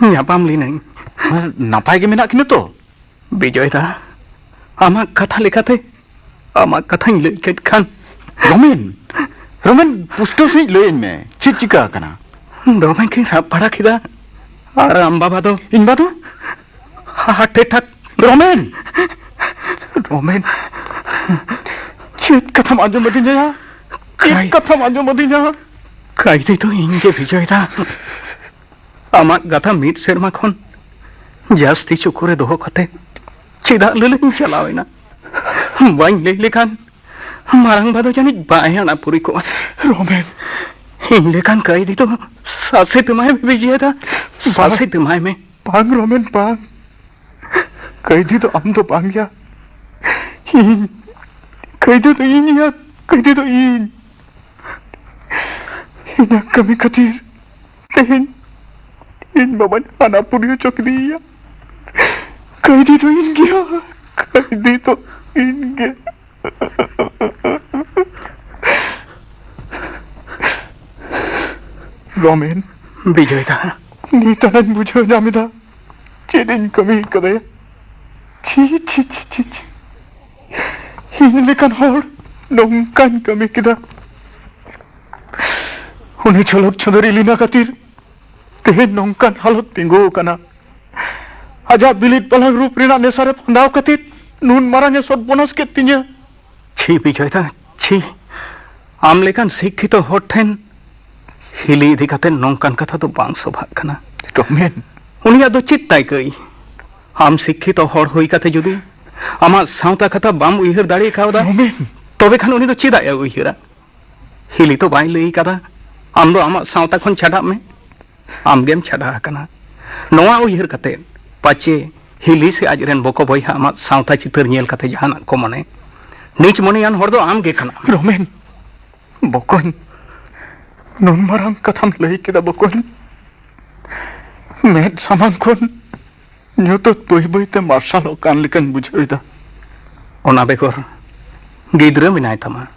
ᱧᱟᱯᱟᱢ ᱞᱤᱱᱟᱹᱧ᱾ ᱦᱮᱸ, ᱱᱟᱯᱟᱭ ᱜᱮ ᱢᱮᱱᱟᱜ ᱠᱤᱱᱟ ᱛᱚ? ᱵᱤᱡᱚᱭ ᱫᱟ, ᱟᱢᱟᱜ ᱠᱟᱛᱷᱟ ᱞᱮᱠᱟᱛᱮ, ᱟᱢᱟᱜ ᱠᱟᱛᱷᱟᱧ ᱞᱟᱹᱭ ᱠᱮᱫ ᱠᱷᱟᱱ᱾ ᱨᱚᱢᱮᱱ, ᱨᱚᱢᱮᱱ, ᱯᱩᱥᱴᱟᱹᱣ ᱥᱟᱺᱦᱤᱡ ᱞᱟᱹᱭᱟᱹᱧ ᱢᱮ, ᱪᱮᱫ ᱪᱤᱠᱟ ᱟᱠᱟᱱᱟ? ᱫᱚᱢᱮ ᱠᱤᱱ ᱨᱟᱜ ᱵᱟᱲᱟ ᱠᱮᱫᱟ᱾ ᱟᱨ ᱟᱢ ᱵᱟᱵᱟ ᱫᱚ? ᱤᱧ ᱵᱟ ᱫᱚ? ᱦᱟᱨᱴ ᱮᱴᱟᱠ᱾ ᱨᱚᱢᱮᱱ! ᱨᱚᱢᱮᱱ, ᱪᱮᱫ ᱠᱟᱛᱷᱟᱢ ᱟᱸᱡᱚᱢ ᱟᱹᱫᱤᱧᱟ ᱭᱟ? ᱪᱮᱫ ᱠᱟᱭ- ᱠᱟᱛᱷᱟᱢ ᱟᱸᱡᱚᱢ ᱟᱹᱫᱤᱧᱟ? ᱠᱟᱭᱫᱤ ᱫᱚ ᱤᱧ ᱜᱮ, ᱵᱤᱡᱚᱭ ᱫᱟ᱾ ᱟᱢᱟᱜ ᱜᱟᱛᱷᱟ ᱢᱤᱫ ᱥᱮᱨᱢᱟ ᱠᱷᱚᱱ ᱡᱟᱹᱥᱛᱤ ᱪᱩᱠᱩ ᱨᱮ ᱫᱚᱦᱚ ᱠᱟᱛᱮ ᱪᱮᱫᱟᱜ ᱞᱟᱹᱞᱟᱹᱧ ᱪᱟᱞᱟᱣ ᱮᱱᱟ? ᱵᱟᱹᱧ ᱞᱟᱹᱭ ᱞᱮᱠᱷᱟᱱ ᱢᱟᱨᱟᱝ ᱵᱟ ᱫᱚ ᱡᱟᱹᱱᱤᱡ ᱵᱟᱭ ᱟᱬᱟ ᱯᱩᱨᱤ ᱠᱚᱜᱼᱟ᱾ ᱨᱚᱢᱮᱱ! ᱤᱧ ᱞᱮᱠᱟᱱ ᱠᱟᱹᱭᱫᱤ ᱫᱚ ᱥᱟᱥᱮᱛ ᱮᱢᱟᱭ ᱢᱮ, ᱵᱤᱡᱚᱭ ᱫᱟ᱾ ᱵᱟᱝ᱾ ᱥᱟᱥᱮᱛ ᱮᱢᱟᱭ ᱢᱮ᱾ ᱵᱟᱝ, ᱨᱚᱢᱮᱱ, ᱵᱟᱝ᱾ ᱠᱟᱹᱭᱫᱤ ᱫᱚ ᱟᱢ ᱫᱚ ᱵᱟᱝ ᱭᱟ᱾ ᱤᱧ᱾ ᱠᱟᱹᱭᱫᱤ ᱫᱚ ᱤᱧ ᱭᱟ᱾ ᱠᱟᱹᱭᱫᱤ ᱫᱚ ᱤᱧ᱾ ᱤᱧᱟᱹᱜ ᱠᱟᱹᱢᱤ ᱠᱷᱟᱹᱛᱤᱨ ᱛᱮᱦᱮᱧ ᱤᱧ ᱵᱟᱵᱟᱧ ᱦᱟᱱᱟ ᱯᱩᱨᱤ ᱦᱚᱪᱚ ᱠᱮᱫᱮᱭᱟ᱾ ᱠᱟᱹᱭᱫᱤ ᱫᱚ ᱤᱧ ᱜᱮᱭᱟ᱾ ᱠᱟᱹᱭᱫᱤ ᱫᱚ ᱤᱧ ᱜᱮ᱾ ᱨᱚᱢᱮᱱ᱾ ᱵᱤᱡᱚᱭ ᱫᱟ᱾ ᱱᱤᱛ ᱟᱱᱟᱧ ᱵᱩᱡᱷᱟᱹᱣ ᱧᱟᱢ ᱮᱫᱟ ᱪᱮᱫ ᱤᱧ ᱠᱟᱹᱢᱤ ᱠᱟᱫᱟᱭᱟ᱾ ᱪᱷᱤ, ᱪᱷᱤ, ᱪᱷᱤ, ᱪᱷᱤ, ᱪᱷᱤ᱾ ᱤᱧ ᱞᱮᱠᱟᱱ ᱦᱚᱲ ᱱᱚᱝᱠᱟᱧ ᱠᱟᱹᱢᱤ ᱠᱮᱫᱟ᱾ ᱩᱱᱤ ᱪᱷᱚᱞᱚᱠ ᱪᱷᱚᱸᱫᱚᱨᱤ ᱞᱤᱱᱟ ᱠᱷᱟᱹᱛᱤᱨ ᱛᱮᱦᱮᱧ ᱱᱚᱝᱠᱟᱱ ᱦᱟᱞᱚᱛ ᱛᱤᱸᱜᱩ ᱟᱠᱟᱱᱟ᱾ ᱟᱡᱟᱜ ᱵᱤᱞᱤᱫ ᱯᱟᱞᱟᱝ ᱨᱩᱯ ᱨᱮᱱᱟᱜ ᱱᱮᱥᱟ ᱨᱮ ᱯᱷᱟᱸᱫᱟᱣ ᱠᱟᱛᱮ ᱱᱩᱱ ᱢᱟᱨᱟᱝ ᱮ ᱥᱚᱨᱵᱚᱱᱟᱥ ᱠᱮᱫ ᱛᱤᱧᱟᱹ᱾ ᱪᱷᱤ, ᱵᱤᱡᱚᱭ ᱫᱟ, ᱪᱷᱤ᱾ ᱟᱢ ᱞᱮᱠᱟᱱ ᱥᱤᱠᱠᱷᱤᱛᱚ ᱦᱚᱲ ᱴᱷᱮᱱ ᱦᱤᱞᱤ ᱤᱫᱤ ᱠᱟᱛᱮ ᱱᱚᱝᱠᱟᱱ ᱠᱟᱛᱷᱟ ᱫᱚ ᱵᱟᱝ ᱥᱚᱵᱷᱟᱜ ᱠᱟᱱᱟ᱾ ᱨᱚᱢᱮᱱ᱾ ᱩᱱᱤᱭᱟᱜ ᱫᱚ ᱪᱮᱫ ᱛᱟᱭ ᱠᱟᱹᱭ? ᱟᱢ ᱥᱤᱠᱠᱷᱤᱛᱚ ᱦᱚᱲ ᱦᱩᱭ ᱠᱟᱛᱮ ᱡᱩᱫᱤ ᱟᱢᱟᱜ ᱥᱟᱶᱛᱟ ᱠᱟᱛᱷᱟ ᱵᱟᱢ ᱩᱭᱦᱟᱹᱨ ᱫᱟᱲᱮ ᱠᱟᱣᱫᱟ, ᱨᱚᱢᱮᱱ᱾ ᱛᱚᱵᱮ ᱠᱷᱟᱱ ᱩᱱᱤ ᱫᱚ ᱪᱮᱫᱟᱜ ᱮ ᱩᱭᱦᱟᱹᱨᱟ? ᱦᱤᱞᱤ ᱛᱚ ᱵᱟᱭ ᱞᱟᱹᱭ ᱠᱟᱫᱟ ᱟᱢ ᱫᱚ ᱟᱢᱟᱜ ᱥᱟᱶᱛᱟ ᱠᱷᱚᱱ ᱪᱷᱟᱰᱟᱜ ᱢᱮ᱾ ᱟᱢ ᱜᱮᱢ ᱪᱷᱟᱰᱟ ᱟᱠᱟᱱᱟ᱾ ᱱᱚᱣᱟ ᱩᱭᱦᱟᱹᱨ ᱠᱟᱛᱮ ᱯᱟᱪᱮ ᱦᱤᱞᱤ ᱥᱮ ᱟᱡ ᱨᱮᱱ ᱵᱚᱠᱚ ᱵᱚᱭᱦᱟ ᱟᱢᱟᱜ ᱥᱟᱶᱛᱟ ᱪᱤᱛᱟᱹᱨ ᱧᱮᱞ ᱠᱟᱛᱮ ᱡᱟᱦᱟᱱᱟᱜ ᱠᱚ ᱢᱚᱱᱮ᱾ ᱱᱤᱪ ᱢᱚᱱᱮᱭᱟᱱ ᱦᱚᱲ ᱫᱚ ᱟᱢ ᱜᱮ ᱠᱟᱱᱟᱢ᱾ ᱨᱚᱢᱮᱱ, ᱵᱚᱠᱚᱧ, ᱱᱩᱱ ᱢᱟᱨᱟᱝ ᱠᱟᱛᱷᱟᱢ ᱞᱟᱹᱭ ᱠᱮᱫᱟ ᱵᱚᱠᱚᱧ᱾ ᱢᱮᱫ ᱥᱟᱢᱟᱝ ᱠᱷᱚᱱ ᱧᱩᱛᱟᱹᱛ ᱵᱟᱹᱭ ᱵᱟᱹᱭ ᱛᱮ ᱢᱟᱨᱥᱟᱞᱚᱜ ᱠᱟᱱ ᱞᱮᱠᱟᱧ ᱵᱩᱡᱷᱟᱹᱣ ᱮᱫᱟ᱾ ᱚᱱᱟ ᱵᱮᱜᱚᱨ ᱜᱤᱫᱽᱨᱟᱹ ᱢᱮᱱᱟᱭ ᱛᱟᱢᱟ,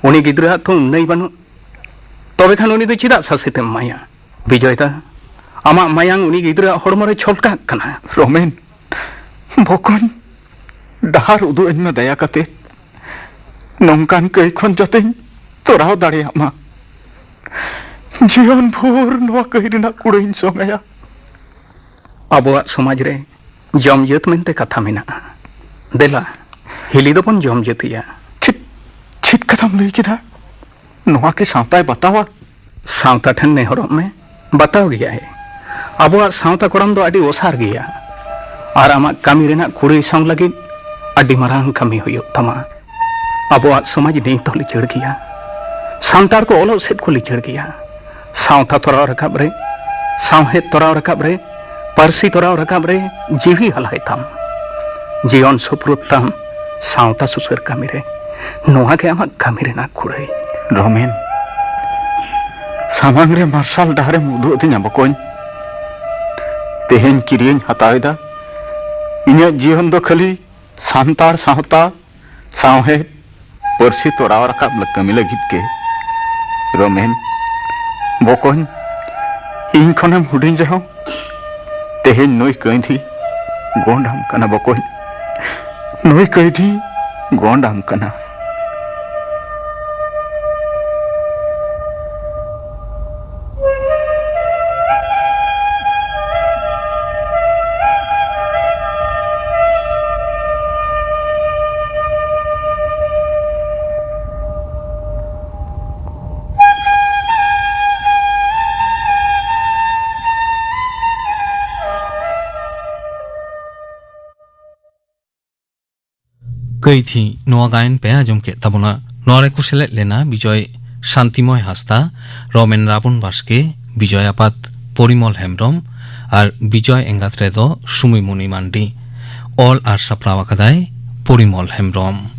ᱩᱱᱤ ᱜᱤᱫᱽᱨᱟᱹᱣᱟᱜ ᱛᱚ ᱩᱱᱱᱟᱹᱭ ᱵᱟᱹᱱᱩᱜ, ᱛᱚᱵᱮ ᱠᱷᱟᱱ ᱩᱱᱤ ᱫᱚ ᱪᱮᱫᱟᱜ ᱥᱟᱥᱮᱛᱮᱢ ᱮᱢᱟᱭᱟ? ᱵᱤᱡᱚᱭ ᱫᱟ, ᱟᱢᱟᱜ ᱢᱟᱭᱟᱝ ᱩᱱᱤ ᱜᱤᱫᱽᱨᱟᱹᱣᱟᱜ ᱦᱚᱲᱢᱚ ᱨᱮ ᱪᱷᱚᱞᱠᱟᱜ ᱠᱟᱱᱟ᱾ ᱨᱚᱢᱮᱱ, ᱵᱚᱠᱚᱧ, ᱰᱟᱦᱟᱨ ᱩᱫᱩᱜ ᱟᱹᱧ ᱢᱮ ᱫᱟᱭᱟ ᱠᱟᱛᱮ᱾ ᱱᱚᱝᱠᱟᱱ ᱠᱟᱹᱭ ᱠᱷᱚᱱ ᱡᱟᱛᱮᱧ ᱛᱚᱨᱟᱣ ᱫᱟᱲᱮᱭᱟᱜ ᱢᱟ᱾ ᱡᱤᱭᱚᱱ ᱵᱷᱳᱨ ᱱᱚᱣᱟ ᱠᱟᱹᱭ ᱨᱮᱱᱟᱜ ᱠᱩᱲᱟᱹᱭᱤᱧ ᱥᱚᱝ ᱟᱭᱟ᱾ ᱟᱵᱚᱣᱟᱜ ᱥᱚᱢᱟᱡᱽ ᱨᱮ ᱡᱚᱢ ᱡᱟᱹᱛ ᱢᱮᱱᱛᱮ ᱠᱟᱛᱷᱟ ᱢᱮᱱᱟᱜᱼᱟ᱾ ᱫᱮᱞᱟ, ᱦᱤᱞᱤ ᱫᱚᱵᱚᱱ ᱡᱚᱢ ᱡᱟᱹᱛᱤᱭᱟ᱾ ᱪᱮᱫ, ᱪᱮᱫ ᱠᱟᱛᱷᱟᱢ ᱞᱟᱹᱭ ᱠᱮᱫᱟ? ᱱᱚᱣᱟ ᱠᱤ ᱥᱟᱶᱛᱟᱭ ᱵᱟᱛᱟᱣᱟ? ᱥᱟᱶᱛᱟ ᱴᱷᱮᱱ ᱱᱮᱦᱚᱨᱚᱜ ᱢᱮ, ᱵᱟᱛᱟᱣ ᱜᱮᱭᱟᱭ᱾ ᱟᱵᱚᱣᱟᱜ ᱥᱟᱶᱛᱟ ᱠᱚᱲᱟᱢ ᱫᱚ ᱟᱹᱰᱤ ᱚᱥᱟᱨ ᱜᱮᱭᱟ, ᱟᱨ ᱟᱢᱟᱜ ᱠᱟᱹᱢᱤ ᱨᱮᱱᱟᱜ ᱠᱩᱲᱟᱹᱭ ᱥᱚᱝ ᱞᱟᱹᱜᱤᱫ ᱟᱹᱰᱤ ᱢᱟᱨᱟᱝ ᱠᱟᱹᱢᱤ ᱦᱩᱭᱩᱜ ᱛᱟᱢᱟ᱾ ᱟᱵᱚᱣᱟᱜ ᱥᱚᱢᱟᱡᱽ ᱱᱤᱛ ᱦᱚᱸ ᱞᱤᱪᱟᱹᱲ ᱜᱮᱭᱟ᱾ ᱥᱟᱱᱛᱟᱲ ᱠᱚ ᱚᱞᱚᱜ ᱥᱮᱫ ᱠᱚ ᱞᱤᱪᱟᱹᱲ ᱜᱮᱭᱟ᱾ ᱥᱟᱶᱛᱟ ᱛᱚᱨᱟᱣ ᱨᱟᱠᱟᱵ ᱨᱮ, ᱥᱟᱶᱦᱮᱫ ᱛᱚᱨᱟᱣ ᱨᱟᱠᱟᱵ ᱨᱮ, ᱯᱟᱹᱨᱥᱤ ᱛᱚᱨᱟᱣ ᱨᱟᱠᱟᱵ ᱨᱮ ᱡᱤᱣᱤ ᱟᱞᱟᱭ ᱛᱟᱢ, ᱡᱤᱭᱚᱱ ᱥᱩᱯᱨᱩᱫ ᱛᱟᱢ ᱥᱟᱶᱛᱟ ᱥᱩᱥᱟᱹᱨ ᱠᱟᱹᱢᱤ ᱨᱮ᱾ ᱱᱚᱣᱟ ᱜᱮ ᱟᱢᱟᱜ ᱠᱟᱹᱢᱤ ᱨᱮᱱᱟᱜ ᱠᱩᱲᱟᱹᱭ᱾ ᱨᱚᱢᱮᱱ, ᱥᱟᱢᱟᱝ ᱨᱮ ᱢᱟᱨᱥᱟᱞ ᱰᱟᱦᱟᱨᱮᱢ ᱩᱫᱩᱜ ᱟᱹᱫᱤᱧᱟ ᱵᱚᱠᱚᱧ᱾ ᱛᱮᱦᱮᱧ ᱠᱤᱨᱤᱭᱟᱹᱧ ᱦᱟᱛᱟᱣ ᱮᱫᱟ᱾ ᱤᱧᱟᱹᱜ ᱡᱤᱭᱚᱱ ᱫᱚ ᱠᱷᱟᱹᱞᱤ ᱥᱟᱱᱛᱟᱲ ᱥᱟᱶᱛᱟ, ᱥᱟᱶᱦᱮᱫ, ᱯᱟᱹᱨᱥᱤ ᱛᱚᱲᱟᱣ ᱨᱟᱠᱟᱵ ᱞᱟᱹ-, ᱠᱟᱹᱢᱤ ᱞᱟᱹᱜᱤᱫ ᱜᱮ᱾ ᱨᱚᱢᱮᱱ, ᱵᱚᱠᱚᱧ, ᱤᱧ ᱠᱷᱚᱱᱮᱢ ᱦᱩᱰᱤᱧ ᱨᱮᱦᱚᱸ ᱛᱮᱦᱮᱧ ᱱᱩᱭ ᱠᱟᱹᱭᱫᱷᱤ ᱜᱚᱸᱰᱟᱢ ᱠᱟᱱᱟ ᱵᱚᱠᱚᱧ, ᱱᱩᱭ ᱠᱟᱹᱭᱫᱷᱤ ᱜᱚᱸᱰᱟᱢ ᱠᱟᱱᱟ᱾ ᱠᱟᱹᱭᱛᱷᱤ ᱱᱚᱣᱟ ᱜᱟᱭᱟᱱ ᱯᱮ ᱟᱸᱡᱚᱢ ᱠᱮᱫ ᱛᱟᱵᱚᱱᱟ᱾ ᱱᱚᱣᱟ ᱨᱮᱠᱚ ᱥᱮᱞᱮᱫ ᱞᱮᱱᱟ ᱵᱤᱡᱚᱭ ᱥᱟᱱᱛᱤᱢᱚᱭ ᱦᱟᱸᱥᱫᱟ, ᱨᱚᱢᱮᱱ ᱨᱟᱵᱚᱱ ᱵᱟᱥᱠᱮ, ᱵᱤᱡᱚᱭ ᱟᱯᱟᱛ ᱯᱚᱨᱤᱢᱚᱞ ᱦᱮᱢᱵᱨᱚᱢ ᱟᱨ ᱵᱤᱡᱚᱭ ᱮᱸᱜᱟᱛ ᱨᱮᱫᱚ ᱥᱩᱢᱤᱢᱩᱱᱤ ᱢᱟᱱᱰᱤ᱾ ᱚᱞ ᱟᱨ ᱥᱟᱯᱲᱟᱣ ᱟᱠᱟᱫᱟᱭ ᱯᱚᱨᱤᱢᱚᱞ ᱦᱮᱢᱵᱨᱚᱢ᱾